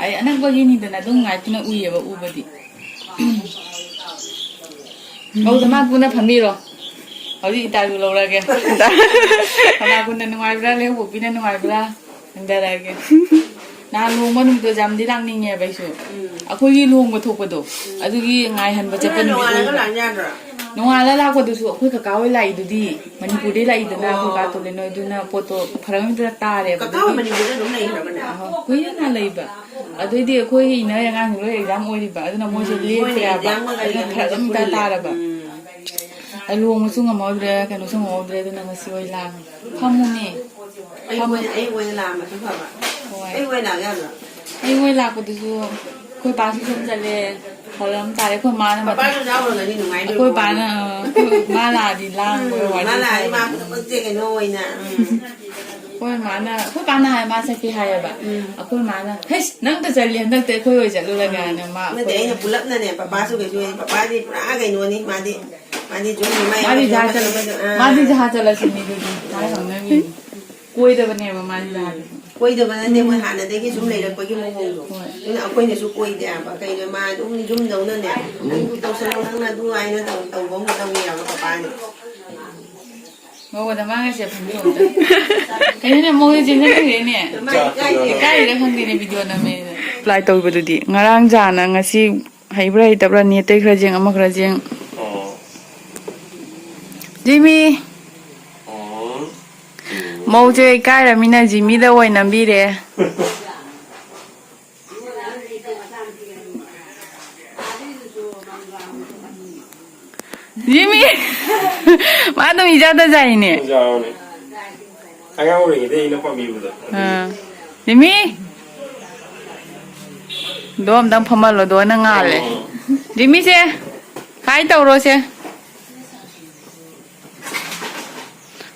ꯑꯩ ꯑꯅꯛꯄꯒꯤꯅꯤꯗꯅ ꯑꯗꯨꯝ ꯉꯥꯏꯇꯅ ꯎꯏꯌꯦꯕ ꯎꯕꯗꯤ꯫ ꯃꯧꯗ ꯃꯥ ꯄꯨꯟꯅ ꯐꯝꯕꯤꯔꯣ꯫ ꯍꯧꯖꯤꯛ ꯏꯟꯇꯔꯚꯤꯌꯨ ꯂꯧꯔꯒꯦ꯫ ꯀꯅꯥꯒꯨꯝꯅ ꯅꯨꯡꯉꯥꯏꯕ꯭ꯔꯥ, ꯂꯩꯍꯧꯕꯄꯤꯅ ꯅꯨꯡꯉꯥꯏꯕ꯭ꯔꯥ? ꯍꯪꯊꯔꯛꯑꯒꯦ꯫ ꯅꯍꯥꯟ ꯂꯨꯍꯣꯡꯕ ꯅꯨꯃꯤꯠꯇꯣ ꯌꯥꯝꯗꯤ ꯂꯥꯛꯅꯤꯡꯉꯦꯕ ꯑꯩꯁꯨ꯫ ꯎꯝ꯫ ꯑꯩꯈꯣꯏꯒꯤ ꯂꯨꯍꯣꯡꯕ ꯊꯣꯛꯄꯗꯣ, ꯎꯝ꯫ ꯑꯗꯨꯒꯤ ꯉꯥꯏꯍꯟꯕ ꯆꯠꯄ ꯅꯣꯏꯅ ꯅꯨꯃꯤꯠ ꯅꯣꯡꯉꯥꯜꯂꯒ ꯑꯣꯏꯕ꯫ ꯂꯥꯛ ꯌꯥꯗ꯭ꯔꯣ? ꯅꯣꯡꯉꯥꯜꯂ ꯂꯥꯛꯄꯗꯨꯁꯨ ꯑꯩꯈꯣꯏ ꯀꯀꯥ ꯍꯣꯏ ꯂꯥꯛꯏꯗꯨꯗꯤ, ꯃꯅꯤꯄꯨꯔꯗꯩ ꯂꯥꯛꯏꯗꯅ ꯑꯩꯈꯣꯏ ꯀꯥ ꯑꯣ꯫ ꯇꯣꯂꯦꯟ ꯍꯣꯏ, ꯑꯗꯨꯅ ꯄꯣꯠꯇꯣ ꯐꯔꯛ ꯑꯃ ꯏꯇꯥ ꯇꯥꯔꯦꯕ꯫ ꯀꯀꯥ ꯍꯣꯏ ꯑꯗꯨꯒꯤ ꯃꯅꯤꯄꯨꯔꯗ ꯑꯗꯨꯝ ꯂꯩꯈ꯭ꯔꯕꯅꯦ? ꯑꯍꯣꯏ, ꯀꯨꯏꯅ ꯂꯩꯕ꯫ ꯑꯗꯨꯏꯗꯤ ꯑꯩꯈꯣꯏꯒꯤ ꯏꯅꯔ ꯑꯉꯥꯡꯁꯤꯡ ꯂꯣꯏ ꯑꯦꯛꯖꯥꯝ ꯑꯣꯏꯔꯤꯕ, ꯑꯗꯨꯅ ꯃꯣꯏꯁꯦ ꯎꯝ, ꯃꯣꯏꯅ ꯂꯦꯞꯈ꯭ꯔꯦꯕ꯫ ꯑꯦꯛꯖꯥꯝꯒ ꯑꯗꯨꯅ ꯀꯩꯒ ꯐꯔꯛ ꯑꯃ ꯏꯇꯥ ꯄꯨꯜꯂꯦ꯫ ꯇꯥꯔꯕ꯫ ꯎꯝ꯫ ꯑꯩ ꯂꯨꯍꯣꯡꯕꯁꯨ ꯉꯝꯍꯧꯗ꯭ꯔꯦ, ꯀꯩꯅꯣꯁꯨ ꯉꯝꯍꯧꯗ꯭ꯔꯦ, ꯑꯗꯨꯅ ꯉꯁꯤ ꯑꯣꯏ ꯂꯥꯡꯉꯦ꯫ ꯐꯝꯃꯨꯅꯦ꯫ ꯑꯩ ꯐꯝꯃꯨ꯫ ꯑꯣꯏꯅ, ꯑꯩ ꯑꯣꯏꯅ ꯂꯥꯛꯑꯝꯃꯁꯨ ꯐꯕ꯫ ꯍꯣꯏ꯫ ꯑꯩ ꯑꯣꯏꯅ ꯂꯥꯛꯑꯝꯃꯁꯨ꯫ ꯑꯩ ꯃꯣꯏ ꯂꯥꯛꯄꯗꯨꯁꯨ ꯑꯩꯈꯣꯏ ꯄꯥꯁꯨ ꯁꯨꯝ ꯆꯠꯂꯦ, ꯍꯣꯜ ꯑꯃ ꯆꯥꯔꯦ꯫ ꯑꯩꯈꯣꯏ ꯃꯥꯅ ꯃꯊꯛ- ꯄꯄꯥꯁꯨ ꯌꯥꯎꯔꯒꯗꯤ ꯅꯨꯡꯉꯥꯏꯗꯣꯏꯅꯤ꯫ ꯑꯩꯈꯣꯏ ꯄꯥꯅ, ꯑ, ꯑꯩꯈꯣꯏ ꯃꯥ ꯂꯥꯛꯑꯗꯤ ꯂꯥꯡꯕ ꯎꯝ, ꯋꯥꯔꯤ ꯃꯥ ꯂꯥꯛꯑꯗꯤ ꯃꯥ ꯁꯥꯟꯅꯕ꯫ ꯄꯨꯂꯞ ꯄꯨꯟꯁꯦ ꯀꯩꯅꯣ ꯑꯣꯏꯅ꯫ ꯎꯝ꯫ ꯑꯩꯈꯣꯏ ꯃꯥꯅ, ꯑꯩꯈꯣꯏ ꯄꯥꯅ ꯍꯥꯏ ꯃꯥ ꯆꯠꯀꯦ ꯍꯥꯏꯌꯦꯕ꯫ ꯎꯝ꯫ ꯑꯩꯈꯣꯏ ꯃꯥꯅ, "ꯍꯩꯁ, ꯅꯪꯇ ꯆꯠꯂꯤ, ꯍꯟꯗꯛꯇꯤ ꯑꯩꯈꯣꯏ ꯑꯣꯏ ꯆꯠꯂꯨꯔꯒꯦ" ꯍꯥꯏꯅ ꯃꯥ ꯅꯠꯇꯦ, ꯑꯩꯈꯣꯏ ꯑꯩꯅ ꯄꯨꯂꯞꯅꯅꯦ, ꯄꯄꯥꯁꯨ ꯀꯩꯁꯨ, ꯄꯄꯥꯗꯤ ꯄꯨꯔꯥ ꯀꯩꯅꯣꯅꯤ, ꯃꯥꯗꯤ, ꯃꯥꯗꯤ ꯖꯨꯝ ꯃꯥꯗꯤ ꯃꯥꯏ ꯖꯍꯥꯖ ꯆꯠꯂ-, ꯑꯥ꯫ ꯃꯥꯗꯤ ꯖꯍꯥꯖ ꯆꯠꯂꯁꯤꯅꯤ ꯑꯗꯨꯗꯤ, ꯃꯥ ꯈꯪꯅꯕꯤꯅꯤ꯫ ꯀꯣꯏꯗꯕꯅꯦꯕ ꯃꯥꯗꯤ ꯖꯍꯥꯖ꯫ ꯀꯣꯏꯗꯕ ꯅꯠꯇꯦ, ꯃꯣꯏ ꯍꯥꯟꯅꯗꯒꯤ ꯁꯨꯝ ꯂꯩꯔꯛꯄꯒꯤ ꯃꯑꯣꯡꯗꯣ꯫ ꯍꯣꯏ꯫ ꯑꯗꯨꯅ ꯑꯩꯈꯣꯏꯅꯁꯨ ꯀꯣꯏꯗꯦ ꯍꯥꯏꯕ꯫ ꯀꯩꯅꯣ ꯃꯥ ꯑꯗꯨꯝ ꯌꯨꯝꯗꯧꯅꯅꯦ, "ꯅꯪ ꯇꯧꯁꯜꯂꯣ, ꯅꯪꯅ ꯑꯗꯨ ꯍꯥꯏꯅ ꯇꯧ-, ꯇꯧꯕ ꯑꯃ ꯇꯧꯏ" ꯍꯥꯏꯕ ꯄꯄꯥꯅꯤ꯫ ꯃꯉꯣꯟꯗ ꯃꯥꯡꯉꯁꯦ ꯐꯪꯕꯤꯌꯣ ꯑꯝꯇ꯫ ꯀꯩꯅꯣꯅꯦ, ꯃꯣꯏꯁꯦ ꯆꯦꯟꯖꯟꯈ꯭ꯔꯦꯅꯦ꯫ ꯏꯀꯥꯏꯔꯤꯔ ꯈꯪꯗꯦꯅꯦ, ꯚꯤꯗꯤꯑꯣ ꯅꯝꯃꯦꯅ꯫ Reply ꯇꯧꯕꯗꯨꯗꯤ ꯉꯔꯥꯡ ꯖꯥꯅ ꯉꯁꯤ ꯍꯩꯕ꯭ꯔꯥ ꯍꯩꯇꯕ꯭ꯔꯥ ꯅꯦꯠꯇꯩ ꯈꯔ ꯌꯦꯡ ꯑꯃ ꯈꯔ ꯌꯦꯡ꯫ ꯑꯣ꯫ ꯖꯤꯃꯤ꯫ ꯑꯣ꯫ ꯃꯧꯁꯦ ꯏꯀꯥꯏꯔꯃꯤꯅ ꯖꯤꯃꯤꯗ ꯑꯣꯏꯅ ꯅꯝꯕꯤꯔꯦ꯫ ꯖꯤꯃꯤ! ꯃꯥ ꯑꯗꯨꯝ ꯏꯖꯥꯗ ꯖꯥꯏꯅꯦ꯫ ꯌꯥꯎꯔꯦ꯫ ꯑꯉꯥꯡ ꯑꯣꯏꯔꯤꯉꯩꯗꯩ ꯑꯩꯅ ꯄꯥꯝꯕꯤꯕꯗꯣ꯫ ꯑꯥ꯫ ꯖꯤꯃꯤ! ꯗꯣ ꯑꯝꯇꯪ ꯐꯝꯍꯜꯂꯣ, ꯗꯣ ꯅꯪ ꯉꯥꯜꯂꯦ꯫ ꯑꯣ꯫ ꯖꯤꯃꯤꯁꯦ! ꯍꯥꯏ ꯇꯧꯔꯣꯁꯦ꯫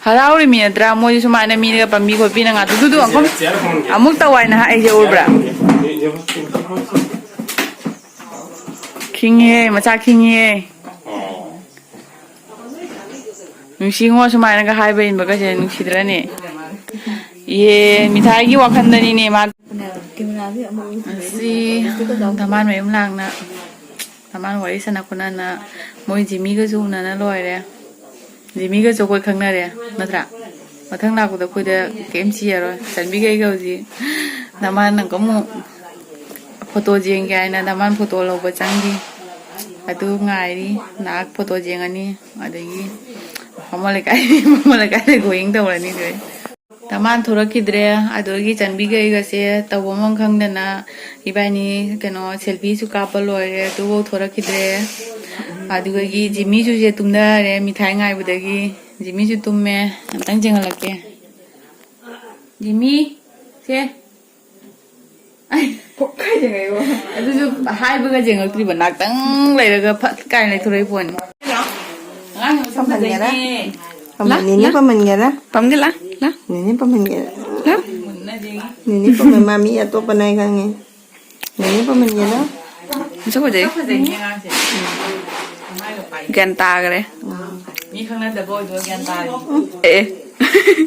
ꯍꯔꯥꯎꯔꯤꯃꯤ ꯅꯠꯇ꯭ꯔꯥ? ꯃꯣꯏꯁꯨ ꯁꯨꯃꯥꯏꯅ ꯃꯤꯅꯒ ꯄꯥꯝꯕꯤ ꯈꯣꯠꯄꯤꯅ ꯉꯥꯛꯇ ꯑꯗꯨꯗꯨ ꯑꯃꯨꯛ, ꯆꯤꯌꯔ ꯐꯝꯍꯟꯒꯦ꯫ ꯑꯃꯨꯛ ꯇꯧ ꯍꯥꯏꯅ ꯍꯥꯏ ꯑꯩꯁꯦ ꯎꯕ꯭ꯔꯥ? ꯈꯤꯡꯉꯤꯍꯦ, ꯃꯆꯥ ꯈꯤꯡꯉꯤꯍꯦ꯫ ꯑꯣ꯫ ꯅꯨꯡꯁꯤꯉꯣ, ꯁꯨꯃꯥꯏꯅꯒ ꯍꯥꯏꯕ ꯏꯟꯕꯒꯁꯦ ꯅꯨꯡꯁꯤꯗ꯭ꯔꯅꯦ? ꯏꯍꯦ, ꯃꯤꯊꯥꯏꯒꯤ ꯋꯥꯈꯟꯗꯅꯤꯅꯦ ꯃꯥ꯫ ꯀꯦꯃꯦꯔꯥꯁꯦ ꯑꯃꯨꯛ ꯁꯤ ꯗꯃꯥꯟ ꯃꯌꯨꯝ ꯂꯥꯡꯅ ꯗꯃꯥꯟ ꯋꯥꯔꯤ ꯁꯥꯟꯅ ꯈꯣꯠꯅꯅ ꯃꯣꯏ ꯖꯤꯃꯤꯒꯁꯨ ꯎꯅꯅ ꯂꯣꯏꯔꯦ꯫ ꯖꯤꯃꯤꯒꯁꯨ ꯑꯩꯈꯣꯏ ꯈꯪꯅꯔꯦ, ꯅꯠꯇ꯭ꯔꯥ? ꯃꯊꯪ ꯂꯥꯛꯄꯗ ꯑꯩꯈꯣꯏꯗ ꯀꯩꯝ ꯁꯤꯔꯔꯣꯏ꯫ ꯆꯟꯕꯤꯒꯩꯒ ꯍꯧꯖꯤꯛ ꯗꯃꯥꯟꯅꯒ ꯑꯃꯨꯛ ꯐꯣꯇꯣ ꯌꯦꯡꯒꯦ ꯍꯥꯏꯅ ꯗꯃꯥꯟ ꯐꯣꯇꯣ ꯂꯧꯕ ꯆꯪꯈꯤ꯫ ꯑꯗꯨ ꯉꯥꯏꯔꯤ꯫ ꯉꯥꯏꯍꯥꯛ ꯐꯣꯇꯣ ꯌꯦꯡꯉꯅꯤ꯫ ꯑꯗꯒꯤ ꯕꯥꯃꯣꯟ ꯂꯩꯀꯥꯏ, ꯕꯥꯃꯣꯟ ꯂꯩꯀꯥꯏꯗ going ꯇꯧꯔꯅꯤ ꯑꯗꯨꯗꯩ꯫ ꯗꯃꯥꯟ ꯊꯣꯔꯛꯈꯤꯗ꯭ꯔꯦ꯫ ꯑꯗꯨꯗꯒꯤ ꯆꯟꯕꯤꯒꯩꯒꯁꯦ ꯇꯧꯕꯝ ꯑꯃ ꯈꯪꯗꯅ ꯏꯕꯥꯅꯤ ꯀꯩꯅꯣ selfieꯁꯨ ꯀꯥꯞꯄ ꯂꯣꯏꯔꯦ꯫ ꯑꯗꯨꯐꯥꯎ ꯊꯣꯔꯛꯈꯤꯗ꯭ꯔꯦ꯫ ꯑꯗꯨꯗꯒꯤ ꯖꯤꯃꯤꯁꯨ ꯁꯦ ꯇꯨꯝꯅꯔꯦ ꯃꯤꯊꯥꯏ ꯉꯥꯏꯕꯗꯒꯤ꯫ ꯖꯤꯃꯤꯁꯨ ꯇꯨꯝꯃꯦ꯫ ꯑꯝꯇꯪ ꯌꯦꯡꯍꯜꯂꯛꯀꯦ꯫ ꯖꯤꯃꯤ, ꯁꯦ꯫ ꯑꯗꯨꯁꯨ ꯍꯥꯏꯕꯒ ꯌꯦꯡꯉꯛꯇ꯭ꯔꯤꯕ, ꯉꯥꯛꯇꯪ ꯂꯩꯔꯒ ꯐꯠ ꯀꯥꯏꯅ ꯂꯩꯊꯣꯔꯛꯏ ꯄꯣꯠꯅꯤ꯫ ꯑꯉꯥꯡꯁꯦ ꯃꯁꯛ ꯐꯖꯩꯅꯦ꯫ ꯄꯥꯝꯍꯟꯒꯦꯔꯥ? ꯄꯥꯝꯍꯟ-, ꯅꯦꯅꯦ ꯄꯥꯝꯍꯟꯒꯦꯔꯥ? ꯄꯥꯝꯒꯦ, ꯂꯥ, ꯂꯥ꯫ ꯅꯦꯅꯦ ꯄꯥꯝꯍꯟꯒꯦꯔꯥ? ꯂꯥ꯫ ꯅꯦꯅꯦ ꯄꯥꯝꯍꯟ-, ꯃꯥ ꯃꯤ ꯑꯇꯣꯞꯄꯅꯦ ꯈꯪꯉꯦ꯫ ꯅꯦꯅꯦ ꯄꯥꯝꯍꯟꯒꯦꯔꯥ? ꯃꯁꯛ ꯐꯖꯩ꯫ ꯐꯖꯩꯅꯦ ꯑꯉꯥꯡꯁꯦ꯫ ꯒ꯭ꯌꯥꯟ ꯇꯥꯈ꯭ꯔꯦ꯫ ꯃꯤ ꯈꯪꯅꯗꯕ ꯑꯣꯏꯗꯣꯏ ꯒ꯭ꯌꯥꯟ ꯇꯥꯔꯦ꯫ ꯑꯦ꯫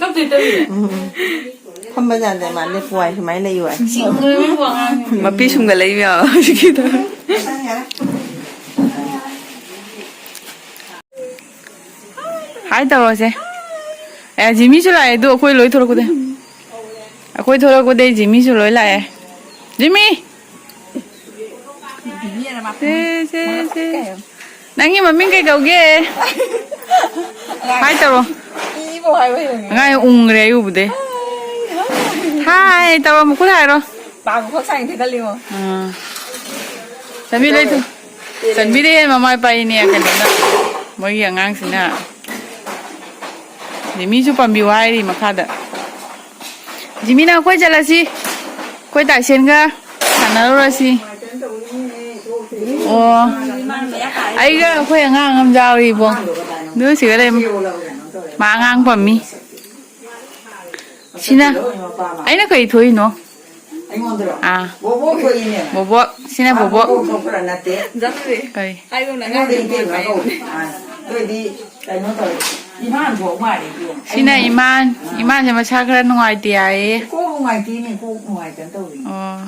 ꯀꯞꯇꯣꯏ ꯇꯧꯔꯤꯅꯦ꯫ ꯎꯝ꯫ ꯐꯝꯕ ꯌꯥꯗꯦ ꯃꯥ, ꯂꯦꯞꯄꯨ ꯍꯥꯏ, ꯁꯨꯃꯥꯏꯅ ꯂꯩꯌꯨ ꯍꯥꯏ꯫ ꯁꯤꯡꯗꯣꯏꯕꯨ ꯑꯉꯥꯡꯁꯤꯡꯁꯦ꯫ ꯃꯄꯤ ꯁꯨꯝꯒ ꯂꯩꯕ ꯌꯥꯕ ꯍꯧꯖꯤꯛꯀꯤꯗꯣ꯫ ꯍꯥꯏ ꯇꯧꯔꯣꯁꯦ꯫ ꯑꯦ, ꯖꯤꯃꯤꯁꯨ ꯂꯥꯛꯑꯦ ꯑꯗꯨ ꯑꯩꯈꯣꯏ ꯂꯣꯏ ꯊꯣꯛꯂꯛꯄꯗ꯫ ꯑꯩꯈꯣꯏ ꯊꯣꯛꯂꯛꯄꯗꯩ ꯖꯤꯃꯤꯁꯨ ꯂꯣꯏ ꯂꯥꯛꯑꯦ꯫ ꯖꯤꯃꯤ! ꯁꯦ, ꯁꯦ, ꯁꯦ꯫ ꯅꯪꯒꯤ ꯃꯃꯤꯡ ꯀꯩ ꯀꯧꯒꯦ? ꯍꯥꯏ ꯇꯧꯔꯣ꯫ ꯏꯕꯣ ꯍꯥꯏꯕ ꯍꯩꯕꯅꯦ꯫ ꯑꯉꯥꯡ ꯎꯪꯈ꯭ꯔꯦ ꯑꯩ ꯎꯕꯗꯩ꯫ ꯍꯥꯏ ꯇꯧꯔꯣ, ꯃꯈꯨꯠ ꯍꯥꯏꯔꯣ꯫ ꯄꯥꯡ ꯈꯣꯛ ꯁꯥꯡ ꯊꯦꯛꯀꯠꯂꯤꯉꯣ꯫ ꯑꯥ꯫ ꯆꯟꯕꯤ ꯂꯩꯊꯣ-, ꯆꯟꯕꯤꯗꯩ ꯍꯦꯟꯅ ꯃꯃꯥ ꯏꯄꯥ ꯏꯅꯦ ꯀꯩꯅꯣꯅ, ꯃꯣꯏꯒꯤ ꯑꯉꯥꯡꯁꯤꯅ꯫ ꯖꯤꯃꯤꯁꯨ ꯄꯥꯝꯕꯤꯌꯨ ꯍꯥꯏꯔꯤ ꯃꯈꯥꯗ꯫ ꯖꯤꯃꯤ, ꯅꯪ ꯑꯩꯈꯣꯏ ꯆꯠꯂꯁꯤ꯫ ꯑꯩꯈꯣꯏ ꯇꯥꯏꯁꯦꯟꯒ ꯁꯥꯟꯅꯔꯨꯔꯁꯤ꯫ ꯑꯣ, ꯑꯩꯒ ꯑꯩꯈꯣꯏ ꯑꯉꯥꯡ ꯑꯃ ꯌꯥꯎꯔꯤꯕꯣ꯫ ꯑꯗꯨ ꯁꯤꯒ ꯂꯩ꯫ ꯃꯥ ꯑꯉꯥꯡ ꯄꯝꯃꯤ꯫ ꯁꯤꯅ ꯑꯩꯅ ꯀꯔꯤ ꯊꯣꯛꯏꯅꯣ? ꯑꯩꯉꯣꯟꯗꯔꯣ? ꯑꯥ꯫ ꯕꯣꯕꯣꯛ ꯊꯣꯛꯏꯅꯦ꯫ ꯕꯣꯕꯣꯛ, ꯁꯤꯅ ꯃꯥ ꯕꯣꯕꯣꯛ꯫ ꯕꯣꯕꯣꯛ ꯊꯣꯛꯄ꯭ꯔꯥ ꯅꯠꯇꯦ? ꯀꯔꯤ? ꯑꯩꯉꯣꯟꯗ ꯏꯕꯦꯝꯃ ꯀꯧ꯫ ꯑꯥ, ꯑꯗꯨꯑꯣꯏꯗꯤ ꯀꯩꯅꯣ ꯇꯧꯔꯦ꯫ ꯏꯃꯥꯟ ꯊꯣꯛ ꯃꯥꯜꯂꯦ ꯏꯕꯦꯝꯃ꯫ ꯁꯤꯅ ꯏꯃꯥꯟ꯫ ꯑꯥ꯫ ꯏꯃꯥꯟꯁꯦ ꯃꯁꯥ ꯈꯔ ꯅꯨꯡꯉꯥꯏꯇꯦ ꯍꯥꯏꯌꯦ꯫ ꯀꯣꯛ ꯅꯨꯡꯉꯥꯏꯇꯦꯅꯦ, ꯀꯣꯛ ꯅꯨꯡꯉꯥꯏꯇꯅ ꯇꯧꯔꯤꯅꯦ꯫ ꯑꯣ꯫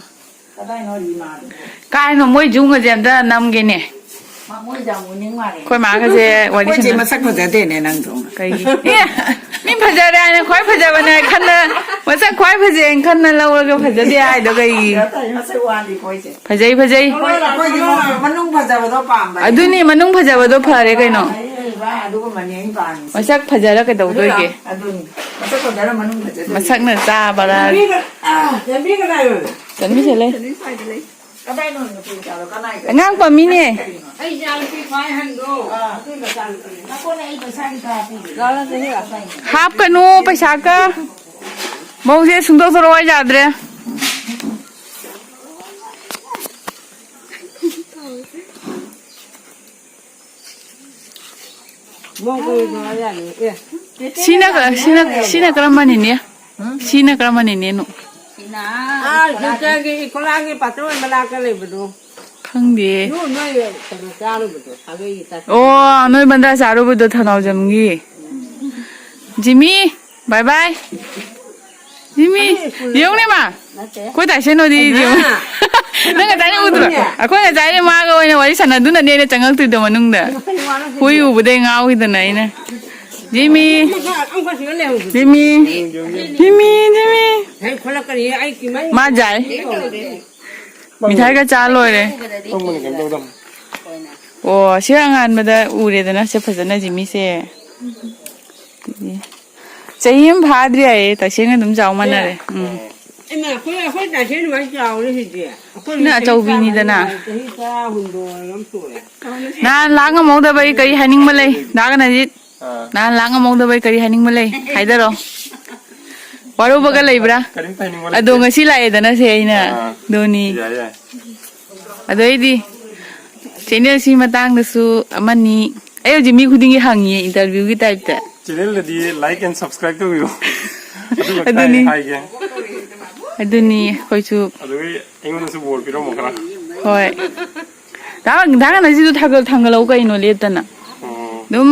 ꯀꯗꯥꯏꯅꯣ ꯏꯃꯥꯗꯨꯕꯣ? ꯀꯥꯏꯅꯣ ꯃꯣꯏ ꯖꯨꯝꯒꯁꯦ ꯑꯝꯇ ꯅꯝꯒꯦꯅꯦ꯫ ꯃꯥ ꯃꯣꯏ ꯌꯥꯝ ꯎꯅꯤꯡ ꯃꯥꯜꯂꯦ꯫ ꯑꯩꯈꯣꯏ ꯃꯥꯒꯁꯦ ꯋꯥꯔꯤ ꯑꯩꯈꯣꯏ ꯆꯦ ꯁꯥꯟꯅ-, ꯃꯁꯛ ꯐꯖꯗꯦꯅꯦ ꯅꯪꯗꯧꯅ꯫ ꯀꯩꯒꯤ? ꯑꯦ, ꯃꯤ ꯐꯖꯔꯦ ꯍꯥꯏꯅ ꯈ꯭ꯋꯥꯏ ꯐꯖꯕꯅꯦ ꯈꯟꯅ, ꯃꯁꯛ ꯈ꯭ꯋꯥꯏ ꯐꯖꯩ ꯍꯥꯏꯅ ꯈꯟꯅ ꯂꯧꯔꯒ ꯐꯖꯗꯦ ꯍꯥꯏꯗꯣ ꯀꯩꯒꯤ? ꯃꯁꯛ ꯋꯥꯠꯂꯤꯀꯣ ꯑꯩꯁꯦ꯫ ꯐꯖꯩ, ꯐꯖꯩ꯫ ꯑꯩꯈꯣꯏ-, ꯑꯩꯈꯣꯏꯗꯤ ꯃꯅꯨꯡ ꯐꯖꯕꯗꯣ ꯄꯥꯝꯕꯅꯦ꯫ ꯑꯗꯨꯅꯤ, ꯃꯅꯨꯡ ꯐꯖꯕꯗꯣ ꯐꯔꯦ ꯀꯩꯅꯣ꯫ ꯑꯗꯨꯒꯨꯝꯕꯅꯦ ꯑꯩꯅ ꯄꯥꯝꯃꯤꯁꯦ꯫ ꯃꯁꯛ ꯐꯖꯔ ꯀꯩꯗꯧꯗꯣꯏꯒꯦ? ꯑꯗꯨꯅꯤ꯫ ꯃꯁꯛ ꯐꯖꯔ ꯃꯅꯨꯡ ꯐꯖꯗꯣꯏꯅꯤ꯫ ꯃꯁꯛꯅ ꯆꯥꯕꯔꯥ? ꯂꯝꯕꯤ ꯀꯅꯥ-, ꯑꯥ, ꯂꯝꯕꯤ ꯀꯅꯥ ꯑꯣꯏ? ꯆꯟꯕꯤ ꯁꯦ ꯂꯩ꯫ ꯂꯝꯕꯤ ꯁ꯭ꯋꯥꯏꯗ ꯂꯩ꯫ ꯀꯗꯥꯏꯅꯣ ꯅꯨꯄꯤ ꯃꯆꯥꯗꯣ? ꯀꯅꯥꯏ ꯀꯩꯅꯣ? ꯑꯉꯥꯡ ꯄꯝꯃꯤꯅꯦ꯫ ꯑꯩ ꯏꯆꯥ ꯅꯨꯄꯤ ꯈ꯭ꯋꯥꯏ ꯑꯍꯟꯗꯣ꯫ ꯑꯥ꯫ ꯑꯗꯨꯏ ꯃꯆꯥꯅꯨꯄꯤꯅꯦ꯫ ꯅꯈꯣꯏꯅ ꯑꯩ ꯄꯩꯁꯥ ꯀꯩꯀꯥ ꯄꯤꯗꯦ꯫ ꯍꯥꯞꯀꯅꯨ ꯄꯩꯁꯥꯒ꯫ ꯃꯧꯁꯦ ꯁꯨꯡꯗꯣꯛ ꯊꯣꯔꯛꯑꯣ ꯌꯥꯗ꯭ꯔꯦ꯫ ꯁꯤꯅ ꯀ-, ꯁꯤꯅ, ꯁꯤꯅ ꯀꯔꯝꯕꯅꯤꯅꯦ? ꯁꯤꯅ ꯀꯔꯝꯕꯅꯤꯅꯦꯅꯣ? ꯑꯥ, ꯁꯤꯗꯒꯤ ꯏꯈꯣꯂꯥꯒꯤ ꯄꯥꯆꯣꯏ ꯃꯅꯥꯛꯇ ꯂꯩꯕꯗꯣ꯫ ꯈꯪꯗꯦ꯫ ꯅꯣꯏ, ꯅꯣꯏ ꯀꯩꯅꯣ ꯆꯥꯔꯨꯕꯗꯣ, ꯁꯥꯒꯩꯒꯤ ꯆꯥꯛ꯫ ꯑꯣ, ꯅꯣꯏ ꯕꯟꯗꯥ ꯆꯥꯔꯨꯕꯗꯣ ꯊꯅꯥꯎꯖꯝꯒꯤ꯫ ꯖꯤꯃꯤ, bye bye꯫ ꯖꯤꯃꯤ, ꯌꯦꯡꯉꯨꯅꯦ ꯃꯥ꯫ ꯅꯠꯇꯦ꯫ ꯑꯩꯈꯣꯏ ꯇꯥꯏꯁꯦꯟ ꯍꯣꯏꯗꯤ ꯌꯦꯡꯉꯨ꯫ ꯅꯪ ꯉꯁꯥꯏꯅ ꯎꯗ꯭ꯔꯣ? ꯑꯩꯈꯣꯏ ꯉꯁꯥꯏꯅ ꯃꯥꯒ ꯑꯣꯏꯅ ꯋꯥꯔꯤ ꯁꯥꯟꯅꯗꯨꯅꯅꯦ ꯑꯩꯅ ꯆꯪꯉꯛꯇꯣꯏꯗꯣ ꯃꯅꯨꯡꯗ꯫ ꯍꯨꯏ ꯎꯕꯗꯩ ꯉꯥꯎꯈꯤꯗꯅ ꯑꯩꯅ꯫ ꯖꯤꯃꯤ꯫ ꯖꯤꯃꯤ꯫ ꯖꯤꯃꯤ, ꯖꯤꯃꯤ꯫ ꯃꯥ ꯖꯥꯏ꯫ ꯃꯤꯊꯥꯏꯒ ꯆꯥ ꯂꯣꯏꯔꯦ꯫ ꯑꯣ, ꯁꯤ ꯑꯉꯥꯟꯕꯗ ꯎꯔꯦꯗꯅ, ꯁꯦ ꯐꯖꯅ ꯖꯤꯃꯤꯁꯦ꯫ ꯆꯍꯤ ꯑꯃ ꯐꯥꯗ꯭ꯔꯤ ꯍꯥꯏꯌꯦ, ꯇꯥꯏꯁꯦꯟꯒ ꯑꯗꯨꯝ ꯆꯥꯎ ꯃꯥꯟꯅꯔꯦ꯫ ꯎꯝ꯫ ꯏꯃꯥ, ꯑꯩꯈꯣꯏ, ꯑꯩꯈꯣꯏ ꯇꯥꯏꯁꯦꯟ ꯑꯗꯨꯃꯥꯏꯅ ꯆꯥꯎꯔꯦ ꯍꯧꯖꯤꯛ꯫ ꯑꯩꯈꯣꯏ ꯁꯤꯅ ꯆꯍꯤ ꯑꯆꯧꯕꯤꯅꯤꯗꯅ꯫ ꯇꯔꯥꯃꯔꯤ, ꯆꯍꯤ ꯇꯔꯥꯍꯨꯝꯗꯣꯏ ꯑꯃ ꯁꯨꯔꯦ꯫ ꯅꯍꯥꯟ ꯂꯥꯛ ꯉꯝꯍꯧꯗꯕꯩ ꯀꯔꯤ ꯍꯥꯏꯅꯤꯡꯕ ꯂꯩ? ꯗꯥ ꯀꯅꯖꯤꯠ, ꯑꯥ꯫ ꯅꯍꯥꯟ ꯂꯥꯛ ꯉꯝꯍꯧꯗꯕꯩ ꯀꯔꯤ ꯍꯥꯏꯅꯤꯡꯕ ꯂꯩ? ꯍꯥꯏꯗꯔꯣ꯫ ꯋꯥꯔꯧꯕꯒ ꯂꯩꯕ꯭ꯔꯥ? ꯀꯔꯤꯝꯇ ꯍꯥꯏꯅꯤꯡꯕ ꯂꯩꯇꯦ꯫ ꯑꯗꯣ ꯉꯁꯤ ꯂꯥꯛꯑꯦꯗꯅ ꯁꯦ ꯑꯩꯅ꯫ ꯑꯥ꯫ ꯑꯗꯨꯅꯤ꯫ ꯌꯥꯏ, ꯌꯥꯏ꯫ ꯑꯗꯩꯗꯤ channel ꯁꯤ ꯃꯇꯥꯡꯗꯁꯨ ꯑꯃꯅꯤ꯫ ꯑꯩ ꯍꯧꯖꯤꯛ ꯃꯤ ꯈꯨꯗꯤꯡꯒꯤ ꯍꯪꯉꯤꯌꯦ interview ꯒꯤ type ꯇ꯫ Channel ꯗꯗꯤ like and subscribe ꯇꯧꯕꯤꯌꯨ꯫ ꯑꯗꯨ ꯈꯛꯇ ꯑꯗꯨꯅꯤ꯫ ꯍꯥꯏꯒꯦ꯫ ꯑꯗꯨꯅꯤ ꯑꯩꯈꯣꯏꯁꯨ꯫ ꯑꯗꯨꯒꯤ ꯑꯩꯉꯣꯟꯗꯁꯨ ꯕꯣꯔ ꯄꯤꯔꯝꯃꯣ ꯈꯔ꯫ ꯍꯣꯏ꯫ ꯗꯥ-, ꯗꯥ ꯀꯅꯖꯤꯠꯁꯨ ꯊꯥꯒꯠ-, ꯊꯥꯡꯒꯠꯂꯛꯎ ꯀꯩꯅꯣ ꯂꯦꯞꯇꯅ꯫ ꯑꯣ꯫ ꯑꯗꯨꯝ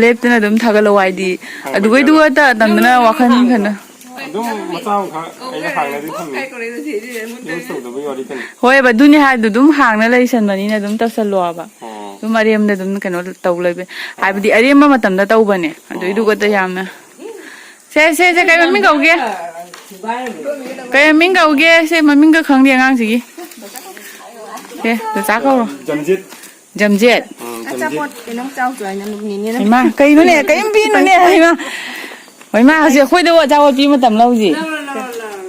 ꯂꯦꯞꯇꯅ ꯑꯗꯨꯝ ꯊꯥꯒꯠꯂꯛꯑꯣ ꯍꯥꯏꯗꯤ꯫ ꯊꯥꯡꯒꯠꯀꯦ꯫ ꯑꯗꯨꯒꯩꯗꯨꯒ ꯇ-, ꯇꯝꯗꯅ ꯋꯥꯈꯜ ꯈꯟꯅ꯫ ꯑꯗꯨꯝ ꯃꯆꯥ ꯑꯃꯈꯛ ꯑꯩꯅ ꯍꯥꯡꯅꯗꯤ ꯊꯝꯃꯤ꯫ Use ꯇꯧꯗꯕꯒꯤ ꯋꯥꯔꯤ ꯈꯛꯇꯅꯤ꯫ ꯍꯣꯏꯕ, ꯑꯗꯨꯅꯤ ꯍꯥꯏꯗꯣ ꯑꯗꯨꯝ ꯍꯥꯡꯅ ꯂꯩꯁꯟꯕꯅꯤꯅ ꯑꯗꯨꯝ ꯇꯧꯁꯜꯂꯣꯕ꯫ ꯑꯣ꯫ ꯑꯗꯨꯝ ꯑꯔꯦꯝꯕꯗ ꯑꯗꯨꯝ ꯀꯩꯅꯣ ꯇꯧ ꯂꯩꯕ꯫ ꯍꯥꯏꯕꯗꯤ ꯑꯔꯦꯝꯕ ꯃꯇꯝꯗ ꯇꯧꯕꯅꯦ꯫ ꯑꯣ꯫ ꯑꯗꯨꯏꯗꯨꯒ ꯌꯥꯝꯅ ꯁꯦ, ꯁꯦ, ꯁꯦ, ꯀꯩ ꯃꯃꯤꯡ ꯀꯧꯒꯦ? ꯀꯩ ꯃꯃꯤꯡ ꯀꯧꯒꯦ? ꯁꯦ, ꯃꯃꯤꯡꯒ ꯈꯪꯗꯦ ꯑꯉꯥꯡꯁꯤꯒꯤ꯫ ꯁꯦ, ꯆꯆꯥ ꯀꯧꯔꯣ꯫ ꯖꯝꯖꯤꯠ꯫ ꯖꯝꯖꯦꯠ꯫ ꯎꯝ, ꯖꯝꯖꯤꯠ꯫ ꯑꯆꯥꯄꯣꯠ ꯀꯩꯅꯣꯝ ꯆꯥꯎꯁꯨ ꯍꯥꯏꯅ ꯅꯣꯛꯅꯤꯡꯉꯦ ꯅꯪ꯫ ꯍꯩꯃꯥ, ꯀꯩꯅꯣꯅꯦ? ꯀꯔꯤꯝ ꯄꯤꯅꯨꯅꯦ, ꯍꯩꯃꯥ꯫ ꯍꯩꯃꯥ, ꯍꯧꯖꯤꯛ ꯑꯩꯈꯣꯏꯗꯕꯨ ꯑꯆꯥꯄꯣꯠ ꯄꯤ ꯃꯇꯝ ꯂꯧꯁꯤ꯫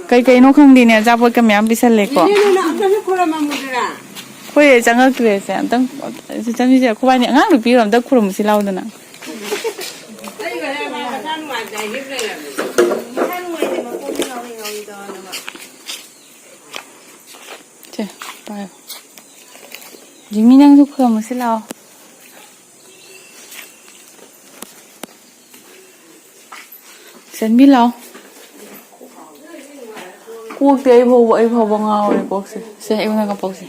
ꯀꯩ ꯀꯩꯅꯣ ꯈꯪꯗꯦꯅꯦ, ꯑꯆꯥꯄꯣꯠꯀ ꯃꯌꯥꯝ ꯄꯤꯁꯜꯂꯦꯀꯣ꯫ ꯏꯅꯦ, ꯅꯪ ꯑꯝꯇꯁꯨ ꯈꯨꯔꯨꯝꯃꯝꯃꯨꯗꯅ꯫ ꯑꯩꯈꯣꯏ ꯆꯪꯉꯛꯇ꯭ꯔꯦꯁꯦ, ꯑꯝꯇꯪ ꯆꯪꯁꯤꯁꯦ, ꯑꯩꯈꯣꯏꯕꯥꯅꯤ ꯑꯉꯥꯡ ꯅꯨꯄꯤꯔꯣ ꯑꯝꯇ ꯈꯨꯔꯨꯝꯃꯨꯁꯤ ꯂꯥꯎꯗꯅ꯫ ꯁꯦ, ꯄꯥꯏꯌꯨ꯫ ꯖꯤꯃꯤ, ꯅꯪꯁꯨ ꯈꯨꯔꯨꯝꯃꯨꯁꯤ ꯂꯥꯛꯑꯣ꯫ ꯆꯟꯕꯤ, ꯂꯥꯛꯑꯣ꯫ ꯀꯣꯛꯇꯤ ꯑꯩ ꯐꯥꯎꯕ, ꯑꯩ ꯐꯥꯎꯕ ꯉꯥꯎꯔꯦ ꯀꯣꯛꯁꯦ꯫ ꯁꯦ, ꯑꯩꯉꯣꯟꯗ ꯀꯞꯄꯧꯁꯦ꯫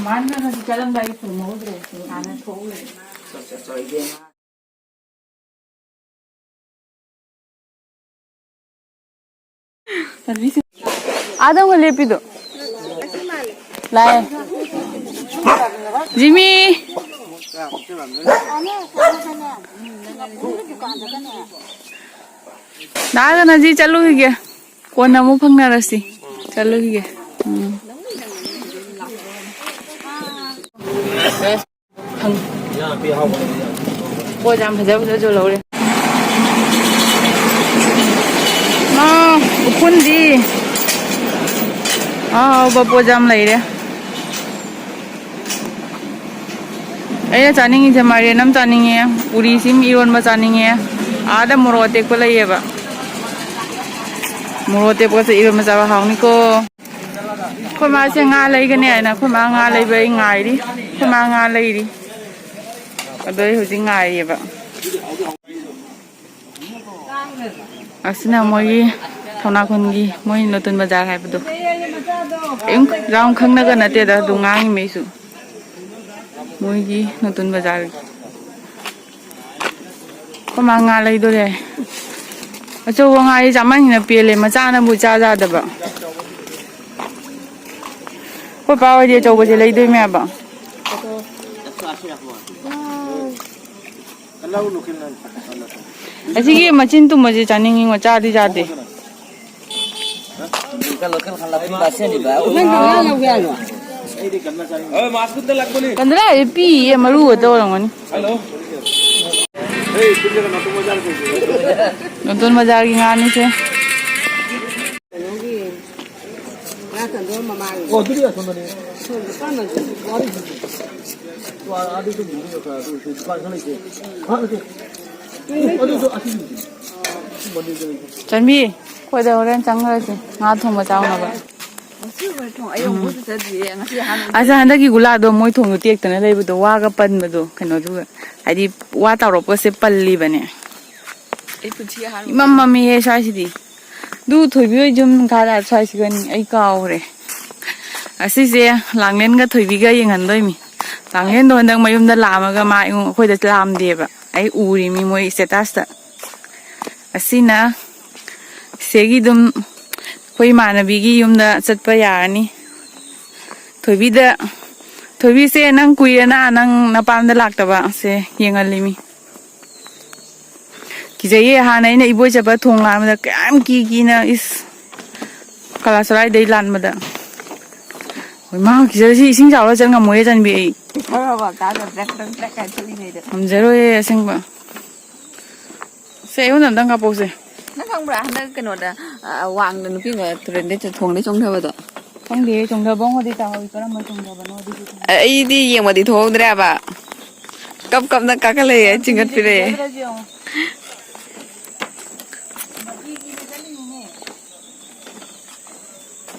ꯃꯥꯅ ꯉꯁꯤ ꯆꯠꯂꯝꯗꯥꯏꯒꯤ ꯈꯨꯔꯨꯝꯍꯧꯗ꯭ꯔꯦ꯫ ꯍꯥꯟꯅ ꯊꯣꯛꯎꯔꯦ꯫ ꯑꯥꯗ ꯑꯃꯨꯛ ꯂꯦꯞꯄꯤꯗꯣ꯫ ꯂꯥꯛꯑꯦ꯫ ꯖꯤꯃꯤ꯫ ꯅꯥꯒ ꯅꯖꯤ ꯆꯠꯂꯨꯈꯤꯒꯦ꯫ ꯀꯣꯟꯅ ꯑꯃꯨꯛ ꯐꯪꯅꯔꯁꯤ꯫ ꯆꯠꯂꯨꯈꯤꯒꯦ꯫ ꯎꯝ꯫ ꯐꯪ-, ꯄꯣꯠ ꯌꯥꯝ ꯐꯖ ꯐꯖꯁꯨ ꯂꯧꯔꯦ꯫ ꯑꯥ, ꯎꯐꯨꯟꯗꯤ꯫ ꯑꯥ, ꯑꯍꯥꯎꯕ ꯄꯣꯠ ꯌꯥꯝ ꯂꯩꯔꯦ꯫ ꯑꯩꯅ ꯆꯥꯅꯤꯡꯉꯤꯁꯦ ꯃꯥꯏꯔꯦꯟ ꯑꯃ ꯆꯥꯅꯤꯡꯉꯦ, ꯄꯨꯔꯤꯁꯤꯃ ꯏꯔꯣꯟꯕ ꯆꯥꯅꯤꯡꯉꯦ꯫ ꯑꯥꯗ ꯃꯣꯔꯣꯛ ꯑꯇꯦꯛꯄ ꯂꯩꯌꯦꯕ꯫ ꯃꯣꯔꯣꯛ ꯑꯇꯦꯛꯄꯁꯦ ꯏꯔꯣꯟꯕ ꯆꯥꯕ ꯍꯥꯎꯅꯤꯀꯣ꯫ ꯑꯩꯈꯣꯏ ꯃꯥꯁꯦ ꯉꯥ ꯂꯩꯒꯅꯤ ꯍꯥꯏꯅ ꯑꯩꯈꯣꯏ ꯃꯥ ꯉꯥ ꯂꯩꯕ ꯑꯩ ꯉꯥꯏꯔꯤ꯫ ꯑꯩꯈꯣꯏ ꯃꯥ ꯉꯥ ꯂꯩꯔꯤ꯫ ꯑꯗꯣ ꯑꯩ ꯍꯧꯖꯤꯛ ꯉꯥꯏꯔꯤꯑꯕ꯫ ꯑꯁꯤꯅ ꯃꯣꯏꯒꯤ ꯊꯧꯅꯥꯈꯣꯟꯒꯤ ꯃꯣꯏ ꯅꯨꯡꯇꯣꯟ ꯕꯖꯥꯔ ꯍꯥꯏꯕꯗꯣ꯫ ꯀꯔꯤꯝ ꯌꯥꯝ ꯈꯪꯅꯒ ꯅꯠꯇꯦꯗ, ꯑꯗꯨ ꯉꯥꯡꯉꯤꯃꯩꯁꯨ꯫ ꯃꯣꯏꯒꯤ ꯅꯨꯡꯇꯣꯟ ꯕꯖꯥꯔꯒꯤ꯫ ꯑꯩꯈꯣꯏ ꯃꯥ ꯉꯥ ꯂꯩꯗꯣꯔꯦ꯫ ꯑꯆꯧꯕ ꯉꯥꯔꯤ ꯆꯥꯃꯟꯒꯤꯅ ꯄꯦꯜꯂꯦ, ꯃꯆꯥꯅꯕꯨ ꯏꯆꯥ ꯆꯥꯗꯕ꯫ ꯑꯩꯈꯣꯏ ꯄꯥ ꯍꯣꯏꯗꯤ ꯑꯆꯧꯕꯁꯦ ꯂꯩꯗꯣꯏꯅꯦꯕ꯫ ꯑꯁꯤꯒꯤ ꯃꯆꯤꯟ ꯇꯨꯝꯕꯁꯦ ꯆꯥꯅꯤꯡꯉꯤꯉꯣ, ꯆꯥꯗꯤ ꯆꯥꯗꯦ꯫ ꯀꯟꯗ꯭ꯔꯥ ꯄꯤꯌꯦ, ꯃꯔꯨ ꯈꯛꯇ ꯑꯣꯏꯔꯝꯒꯅꯤ꯫ ꯅꯨꯡꯇꯣꯟ ꯕꯖꯥꯔꯒꯤ ꯉꯥꯅꯤꯁꯦ꯫ ꯀꯩꯅꯣꯒꯤ ꯉꯥ ꯆꯟꯗꯣꯏ ꯃꯃꯥꯡꯒꯤ꯫ ꯑꯣ, ꯑꯗꯨꯗꯤ ꯑꯁꯣꯝꯗꯅꯦ꯫ ꯁꯣꯝꯗ ꯀꯔꯝꯕ? ꯆꯟꯕꯤ, ꯑꯩꯈꯣꯏꯗ ꯍꯣꯔꯦꯟ ꯆꯪꯈ꯭ꯔꯁꯤ ꯉꯥ ꯊꯣꯡꯕ ꯆꯥꯎꯅꯕ꯫ ꯉꯁꯤ ꯊꯣꯡ ꯑꯩ ꯑꯃꯨꯛ ꯆꯠꯇ꯭ꯔꯤꯌꯦ꯫ ꯉꯁꯤ ꯑꯍꯥꯟꯕ ꯑꯁ, ꯍꯟꯗꯛꯀꯤ ꯒꯨꯂꯥꯗꯣ ꯃꯣꯏ ꯊꯣꯡꯗꯣ ꯇꯦꯛꯇꯅ ꯂꯩꯕꯗꯣ, ꯋꯥꯒ ꯄꯟꯕꯗꯣ, ꯀꯩꯅꯣꯗꯨꯒ, ꯍꯥꯏꯗꯤ, ꯋꯥ ꯇꯥꯎꯔꯛꯄꯁꯦ ꯄꯜꯂꯤꯕꯅꯦ꯫ ꯑꯩ ꯄꯨꯟꯁꯤꯒꯤ ꯑꯍꯥꯟꯕ ꯏꯃꯝ ꯃꯝꯃꯤꯍꯦ ꯁ꯭ꯋꯥꯏꯁꯤꯗꯤ꯫ ꯑꯗꯨ ꯊꯣꯏꯕꯤ ꯍꯣꯏ ꯌꯨꯝ ꯀꯥꯏꯗ ꯁ꯭ꯋꯥꯏꯁꯤꯒꯅꯤ ꯑꯩ ꯀꯥꯎꯈ꯭ꯔꯦ꯫ ꯑꯁꯤꯁꯦ ꯂꯥꯡꯂꯦꯟꯒ ꯊꯣꯏꯕꯤꯒ ꯌꯦꯡꯍꯟꯗꯣꯏꯃꯤ꯫ ꯂꯥꯡꯂꯦꯟꯗꯣ ꯍꯟꯗꯛ ꯃꯌꯨꯝꯗ ꯂꯥꯛꯑꯝꯃꯒ ꯃꯥ ꯑꯩꯉꯣꯟ-, ꯑꯩꯈꯣꯏꯗ ꯂꯥꯛꯑꯝꯗꯦꯕ꯫ ꯑꯩ ꯎꯔꯤꯃꯤ ꯃꯣꯏ status ꯇ꯫ ꯑꯁꯤꯅ ꯁꯤꯒꯤ ꯑꯗꯨꯝ ꯑꯩꯈꯣꯏ ꯏꯃꯥꯟꯅꯕꯤꯒꯤ ꯌꯨꯝꯗ ꯆꯠꯄ ꯌꯥꯔꯅꯤ꯫ ꯊꯣꯏꯕꯤꯗ, ꯊꯣꯏꯕꯤꯁꯦ, ꯅꯪ ꯀꯨꯏꯔꯦꯅ ꯅꯪ ꯅꯄꯥꯝꯗ ꯂꯥꯛꯇꯕ꯫ ꯁꯦ, ꯌꯦꯡꯍꯜꯂꯤꯃꯤ꯫ ꯀꯤꯖꯩꯌꯦ, ꯍꯥꯟꯅ ꯑꯩꯅ ꯏꯕꯣꯏ ꯆꯠꯄ ꯊꯣꯡ ꯂꯥꯟꯕꯗ ꯀꯌꯥꯝ ꯀꯤ ꯀꯤꯅ, ꯏꯁ, ꯀꯂꯥꯁꯔꯥꯏꯗꯩ ꯂꯥꯟꯕꯗ꯫ ꯍꯣꯏ, ꯃꯥ ꯀꯤꯖꯔꯁꯤ, ꯏꯁꯤꯡ ꯆꯥꯎꯔ ꯆꯪ ꯉꯝꯃꯣꯏꯌꯦ, ꯆꯟꯕꯤ, ꯑꯩ꯫ ꯊꯧꯔꯕ ꯀꯥꯗ ꯕ꯭ꯔꯦꯛ ꯕ꯭ꯔꯦꯛ ꯕ꯭ꯔꯦꯛ ꯀꯥꯏꯅ ꯊꯣꯛꯏꯉꯩꯗ꯫ ꯉꯝꯖꯔꯣꯏꯌꯦ, ꯑꯁꯦꯡꯕ꯫ ꯁꯦ, ꯑꯩꯉꯣꯟꯗ ꯑꯝꯇꯪ ꯀꯥꯞꯄꯧꯁꯦ꯫ ꯅꯪ ꯈꯪꯕ꯭ꯔꯥ, ꯍꯟꯗꯛ ꯀꯩꯅꯣꯗ, ꯑ, ꯋꯥꯡꯗ ꯅꯨꯄꯤ ꯑꯃ ꯇꯨꯔꯦꯟꯗꯩ ꯆ-, ꯊꯣꯡꯗꯩ ꯆꯣꯡꯊꯕꯗꯣ? ꯈꯪꯗꯦ, ꯆꯣꯡꯊꯕ ꯑꯃꯗꯤ ꯇꯥꯍꯧꯋꯤ, ꯀꯔꯝꯕ ꯆꯣꯡꯊꯕꯅꯣꯗꯤ ꯈꯪꯗꯦ꯫ ꯑꯩꯗꯤ ꯌꯦꯡꯕꯗꯤ ꯊꯣꯛꯍꯧꯗ꯭ꯔꯦꯕ꯫ ꯀꯞ ꯀꯞꯅ ꯀꯥꯈꯠꯂꯛꯑꯦ, ꯌꯥꯝ ꯆꯤꯡꯈꯠꯄꯤꯔꯛꯑꯦ꯫ ꯀꯤꯖꯗ꯭ꯔꯁꯨ ꯌꯦꯡꯉꯣ꯫ ꯃꯍꯤꯒꯤꯅꯦ ꯆꯠꯂꯤꯅꯤꯅꯦ꯫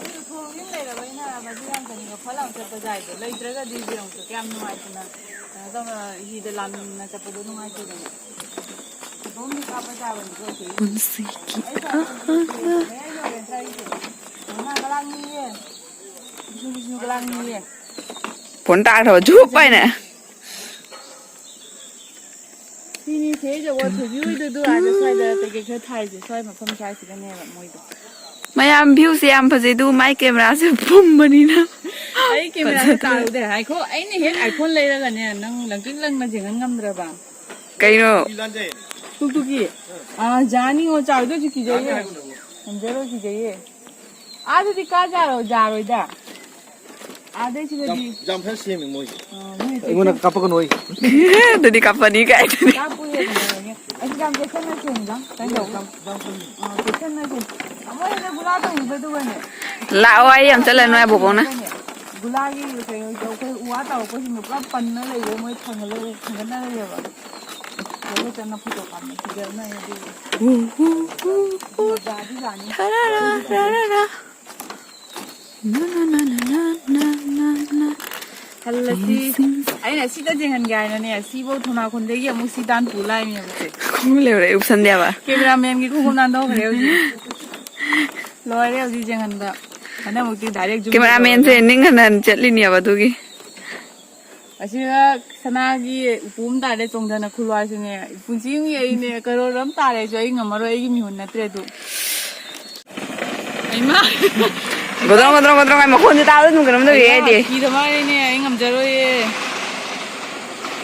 ꯑꯗꯨ ꯊꯣꯡꯁꯤ ꯂꯩꯔꯕꯅꯤꯅ ꯃꯗꯨ ꯌꯥꯝ ꯆꯅꯤꯡꯕ ꯐꯠ ꯂꯥꯎ ꯆꯠꯄ ꯌꯥꯏꯗꯣ꯫ ꯂꯩꯇ꯭ꯔꯒꯗꯤ ꯌꯦꯡꯉꯨ ꯀꯌꯥꯝ ꯅꯨꯡꯉꯥꯏꯇꯅ ꯀꯩꯅꯣ ꯇꯧꯅ ꯍꯤꯗ ꯂꯥꯟꯅ ꯆꯠꯄꯗꯣ ꯅꯨꯡꯉꯥꯏꯇꯦꯗꯅ꯫ ꯐꯣꯇꯣ ꯑꯃꯗꯤ ꯀꯥꯞꯄ ꯇꯥꯕꯅꯤꯀꯣ ꯁꯤ꯫ ꯄꯨꯟꯁꯤꯒꯤ ꯑꯩ ꯁ꯭ꯋꯥꯏꯗ ꯑꯍꯥꯟꯕ ꯃꯌꯥꯏ ꯌꯧꯔꯦ ꯁ꯭ꯋꯥꯏꯒꯤꯁꯦ꯫ ꯃꯉꯥ ꯀꯂꯥꯡꯅꯤꯌꯦ꯫ ꯕꯤꯁꯨ ꯕꯤꯁꯨ ꯀꯂꯥꯡꯅꯤꯌꯦ꯫ ꯐꯣꯟ ꯇꯥꯈ꯭ꯔꯕ ꯖꯨꯞ ꯍꯥꯏꯅ꯫ ꯁꯤꯅꯤ ꯁꯦ ꯖꯒꯣꯏ ꯊꯣꯏꯕꯤ ꯍꯣꯏꯗꯨ ꯑꯗꯨ ꯑꯥꯗ ꯁ꯭ꯋꯥꯏꯗ ꯀꯩꯀꯩ ꯈꯔ ꯊꯥꯏꯁꯦ ꯁ꯭ꯋꯥꯏ ꯃꯐꯝ ꯁ꯭ꯋꯥꯏꯁꯤꯗꯅꯦꯕ ꯃꯣꯏꯗꯣ꯫ ꯃꯌꯥꯝ ꯚ꯭ꯌꯨꯁꯦ ꯌꯥꯝ ꯐꯖꯩ, ꯑꯗꯨ ꯃꯥꯏ ꯀꯦꯃꯦꯔꯥꯁꯦ ꯄꯨꯝꯕꯅꯤꯅ꯫ ꯑꯩ ꯀꯦꯃꯦꯔꯥꯁꯦ ꯐꯖꯗ꯭ꯔꯦ꯫ ꯇꯥꯔꯨꯗꯦ꯫ ꯉꯥꯏꯈꯣ, ꯑꯩꯅ ꯍꯦꯛ iPhone ꯂꯩꯔꯒꯅꯦ, ꯅꯪ ꯂꯪꯇ꯭ꯔꯤꯛ ꯂꯪꯅ ꯌꯦꯡꯍꯟ ꯉꯝꯗ꯭ꯔꯕ? ꯀꯩꯅꯣ? ꯇꯨꯛꯇꯨꯛꯀꯤ? ꯑꯥ, ꯖꯥꯅꯤꯉꯣ, ꯆꯥꯎꯗꯣꯏꯁꯨ ꯀꯤꯖꯩꯌꯦ꯫ ꯉꯝꯖꯔꯣꯏ, ꯀꯤꯖꯩꯌꯦ꯫ ꯑꯥꯗꯗꯤ ꯀꯥ ꯖꯥꯔꯣ-, ꯖꯥꯔꯣꯏꯗ꯫ ꯑꯥꯗꯩ ꯁꯤꯗꯗꯤ ꯌꯥꯝ, ꯌꯥꯝ ꯐꯖꯅ ꯁꯦꯝꯃꯤ ꯃꯣꯏꯁꯦ꯫ ꯑꯥ, ꯃꯣꯏ ꯑꯩꯉꯣꯟꯗ ꯀꯥꯞꯄꯛꯀꯅꯨ ꯑꯩ꯫ ꯑꯗꯨꯗꯤ ꯀꯥꯞꯄꯅꯤ ꯀꯥꯏꯗꯅꯤ꯫ ꯀꯥꯞꯄꯨ ꯍꯦꯛ ꯌꯦꯡꯉꯦ꯫ ꯑꯁꯤ ꯌꯥꯝ ꯆꯦꯛꯁꯤꯟꯅ ꯁꯦꯝꯃꯤꯗ꯫ ꯀꯩꯅꯣ ꯇꯧꯕ꯫ ꯑꯥ, ꯆꯦꯛꯁꯤꯟꯅ ꯁꯦꯝ-, ꯃꯣꯏ ꯍꯟꯗꯛ ꯒꯨꯂꯥ ꯇꯧꯈꯤꯕꯗꯨꯒꯅꯦ꯫ ꯂꯥꯛꯑꯣ, ꯑꯩ ꯌꯥꯝ ꯆꯠꯂꯅꯨ ꯍꯥꯏ ꯕꯣꯕꯣꯛꯅ꯫ ꯒꯨꯂꯥꯒꯤ ꯀꯩꯅꯣ ꯑꯩꯈꯣꯏ ꯎ ꯋꯥ ꯇꯧꯔꯛꯄꯁꯤꯡꯗꯣ ꯄꯨꯂꯞ ꯄꯟꯅ ꯂꯩꯔꯦ, ꯃꯣꯏ ꯊꯥꯡꯒꯠꯂ-, ꯊꯥꯡꯒꯠꯅ ꯂꯩꯔꯦꯕ꯫ ꯑꯗꯨꯒ ꯆꯠꯅ ꯐꯣꯇꯣ ꯀꯥꯞꯅ ꯐꯖꯅ ꯑꯗꯨꯒꯤ ꯎ, ꯎ, ꯎ, ꯎ꯫ ꯖꯥꯗꯤ ꯖꯥꯅꯤ꯫ ꯊꯔꯥꯔꯥ, ꯔꯥꯔꯥ꯫ ꯍꯜꯂꯁꯤ꯫ ꯑꯩꯅ ꯁꯤꯗ ꯌꯦꯡꯍꯟꯒꯦ ꯍꯥꯏꯅꯅꯦ, ꯁꯤꯐꯧ ꯊꯣꯅꯥꯈꯣꯟꯗꯒꯤ ꯑꯃꯨꯛ ꯁꯤ ꯇꯥꯟ ꯄꯨ ꯂꯥꯛꯏꯅꯦꯕꯁꯦ꯫ ꯈꯣꯡ ꯂꯩꯔꯦ, ꯎꯞꯁꯟꯗꯦꯕ꯫ ꯀꯦꯃꯦꯔꯥꯃꯦꯟꯒꯤ ꯈꯣꯡꯎꯞ ꯅꯥꯟꯊꯣꯛꯈ꯭ꯔꯦ ꯍꯧꯖꯤꯛ꯫ ꯂꯣꯏꯔꯦ ꯍꯧꯖꯤꯛ ꯌꯦꯡꯍꯟꯕ꯫ ꯍꯟꯗꯛꯃꯨꯛꯇꯤ direct zoom ꯀꯦꯃꯦꯔꯥꯃꯦꯟꯁꯦ ꯇꯧꯔꯒ꯫ ꯅꯤꯡꯍꯟ ꯍꯟ ꯆꯠꯂꯤꯅꯦꯕ ꯑꯗꯨꯒꯤ꯫ ꯑꯁꯤꯗ ꯁꯅꯥꯒꯤ ꯎꯄꯨ ꯑꯃ ꯇꯥꯔꯦ, ꯆꯣꯡꯊꯅ ꯈꯨꯜꯂꯣ ꯍꯥꯏꯁꯤꯅꯦ꯫ ꯄꯨꯟꯁꯤ ꯑꯃꯒꯤ ꯑꯩꯅꯦ ꯀꯔꯣꯔ ꯑꯃ ꯇꯥꯔꯦ ꯑꯩꯁꯨ, ꯑꯩ ꯉꯝꯃꯔꯣꯏ, ꯑꯩꯒꯤ ꯃꯤꯍꯨꯟ ꯅꯠꯇ꯭ꯔꯦ ꯑꯗꯨ꯫ ꯏꯃꯥ! ꯒꯣꯗ꯭ꯔꯣꯡ, ꯒꯣꯗ꯭ꯔꯣꯡ, ꯒꯣꯗ꯭ꯔꯣꯡ ꯍꯥꯏ ꯃꯈꯣꯟꯁꯦ ꯇꯥꯕꯗ ꯑꯗꯨꯝ ꯀꯩꯅꯣꯝ ꯇꯧꯋꯦ ꯑꯩꯗꯤ꯫ ꯀꯤꯗ ꯃꯥꯜꯂꯦꯅꯦ, ꯑꯩ ꯉꯝꯖꯔꯣꯏꯌꯦ꯫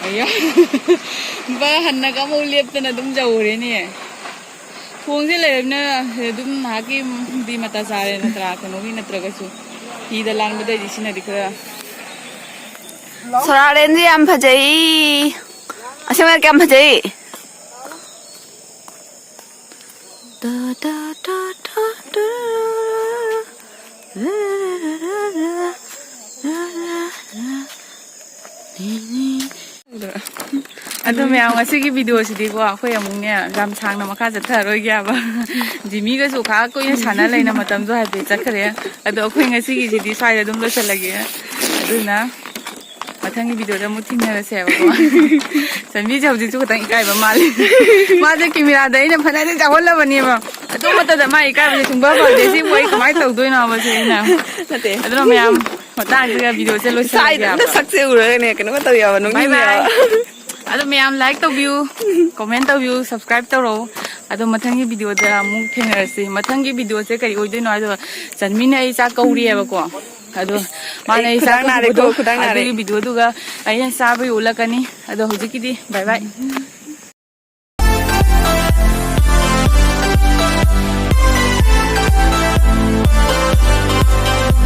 ꯑꯌꯥ! ꯅꯨꯄꯥ ꯍꯟꯅꯒ ꯑꯃꯨꯛ ꯂꯦꯞꯇꯅ ꯑꯗꯨꯝ ꯌꯧꯔꯦꯅꯦ꯫ ꯊꯣꯡꯁꯦ ꯂꯩꯔꯕꯅꯤꯅ ꯑꯗꯨꯝ ꯉꯥꯏꯍꯥꯛꯀꯤꯗꯤ ꯃꯇꯥ ꯆꯥꯔꯦ ꯅꯠꯇ꯭ꯔꯥ? ꯀꯩꯅꯣꯒꯤ ꯅꯠꯇ꯭ꯔꯒꯁꯨ ꯍꯤꯗ ꯂꯥꯟꯕꯗꯩꯗꯤ ꯁꯤꯅꯗꯤ ꯈꯔ ꯁꯣꯔꯥꯔꯦꯟꯁꯦ ꯌꯥꯝ ꯐꯖꯩ꯫ ꯑꯁꯦꯡꯕ ꯀꯌꯥꯝ ꯐꯖꯩ꯫ ꯇꯥ, ꯇꯥ, ꯇꯥ, ꯇꯥ, ꯇꯥ, ꯔꯥ, ꯔꯥ, ꯔꯥ, ꯔꯥ, ꯔꯥ, ꯔꯥ, ꯔꯥ, ꯔꯥ, ꯔꯥ, ꯅꯤ, ꯅꯤ꯫ ꯑꯗꯣ ꯃꯌꯥꯝ, ꯉꯁꯤꯒꯤ videoꯁꯤꯗꯤꯀꯣ ꯑꯩꯈꯣꯏ ꯑꯃꯨꯛꯅꯦ ꯌꯥꯝ ꯁꯥꯡꯅ ꯃꯈꯥ ꯆꯠꯊꯔꯔꯣꯏꯒꯦ ꯍꯥꯏꯕ꯫ ꯖꯤꯃꯤꯒꯁꯨ ꯈꯥ ꯀꯨꯏꯅ ꯁꯥꯟꯅ ꯂꯩꯅ ꯃꯇꯝꯁꯨ ꯍꯥꯏꯐꯦꯠ ꯆꯠꯈ꯭ꯔꯦ꯫ ꯑꯗꯣ ꯑꯩꯈꯣꯏ ꯉꯁꯤꯒꯤꯁꯤꯗꯤ ꯁ꯭ꯋꯥꯏꯗ ꯑꯗꯨꯝ ꯂꯣꯏꯁꯤꯜꯂꯒꯦ꯫ ꯑꯗꯨꯅ ꯃꯊꯪꯒꯤ videoꯗ ꯑꯃꯨꯛ ꯊꯦꯡꯅꯔꯁꯦꯕꯀꯣ꯫ ꯆꯟꯕꯤꯁꯦ ꯍꯧꯖꯤꯛꯁꯨ ꯈꯤꯇꯪ ꯏꯀꯥꯏꯕ ꯃꯥꯜꯂꯦ꯫ ꯃꯥꯁꯦ cameraꯗ ꯑꯩꯅ ꯐꯅꯗꯤ ꯆꯥꯎꯍꯜꯂꯕꯅꯦꯕ꯫ ꯑꯗꯨ ꯃꯇꯝꯗ ꯃꯥ ꯏꯀꯥꯏꯕꯁꯦ ꯁꯨꯡꯐ ꯐꯗꯦ꯫ ꯁꯤꯕꯨ ꯑꯩ ꯀꯃꯥꯏꯅ ꯇꯧꯗꯣꯏꯅꯣ ꯍꯥꯏꯕꯁꯦ ꯑꯩꯅ꯫ ꯅꯠꯇꯦ꯫ ꯑꯗꯨꯅ ꯃꯌꯥꯝ ꯃꯇꯥꯡꯁꯤꯒ videoꯁꯦ ꯂꯣꯏꯁꯤꯜꯂꯒꯦ ꯁꯥꯏꯗ ꯍꯥꯏꯕ꯫ ꯁꯛꯁꯦ ꯎꯔꯒꯅꯦ ꯀꯩꯅꯣꯒ ꯇꯧ ꯌꯥꯕ, bye ꯅꯣꯛꯅꯤꯡꯉꯦ bye꯫ ꯍꯥꯏꯕ꯫ ꯑꯗꯣ ꯃꯌꯥꯝ like ꯇꯧꯕꯤꯌꯨ, comment ꯇꯧꯕꯤꯌꯨ, subscribe ꯇꯧꯔꯛꯎ꯫ ꯑꯗꯣ ꯃꯊꯪꯒꯤ videoꯗ ꯑꯃꯨꯛ ꯊꯦꯡꯅꯔꯁꯤ꯫ ꯃꯊꯪꯒꯤ videoꯁꯦ ꯀꯔꯤ ꯑꯣꯏꯗꯣꯏꯅꯣ ꯍꯥꯏꯗꯣ, ꯆꯟꯃꯤꯅ ꯑꯩ ꯆꯥꯛ ꯀꯧꯔꯤꯑꯕꯀꯣ꯫ ꯑꯗꯣ ꯃꯥꯅ ꯑꯩ ꯆꯥꯛ ꯈꯨꯗꯥꯡ ꯅꯥꯔꯦꯀꯣ, ꯀꯧꯕꯗꯣ, ꯈꯨꯗꯥꯡ ꯅꯥꯔꯦ꯫ ꯑꯗꯨꯒꯤ videoꯗꯨꯒ ꯑꯩꯅ ꯆꯥꯕꯒꯤ ꯎꯠꯂꯛꯀꯅꯤ꯫ ꯑꯗꯣ ꯍꯧꯖꯤꯛꯀꯤꯗꯤ bye bye꯫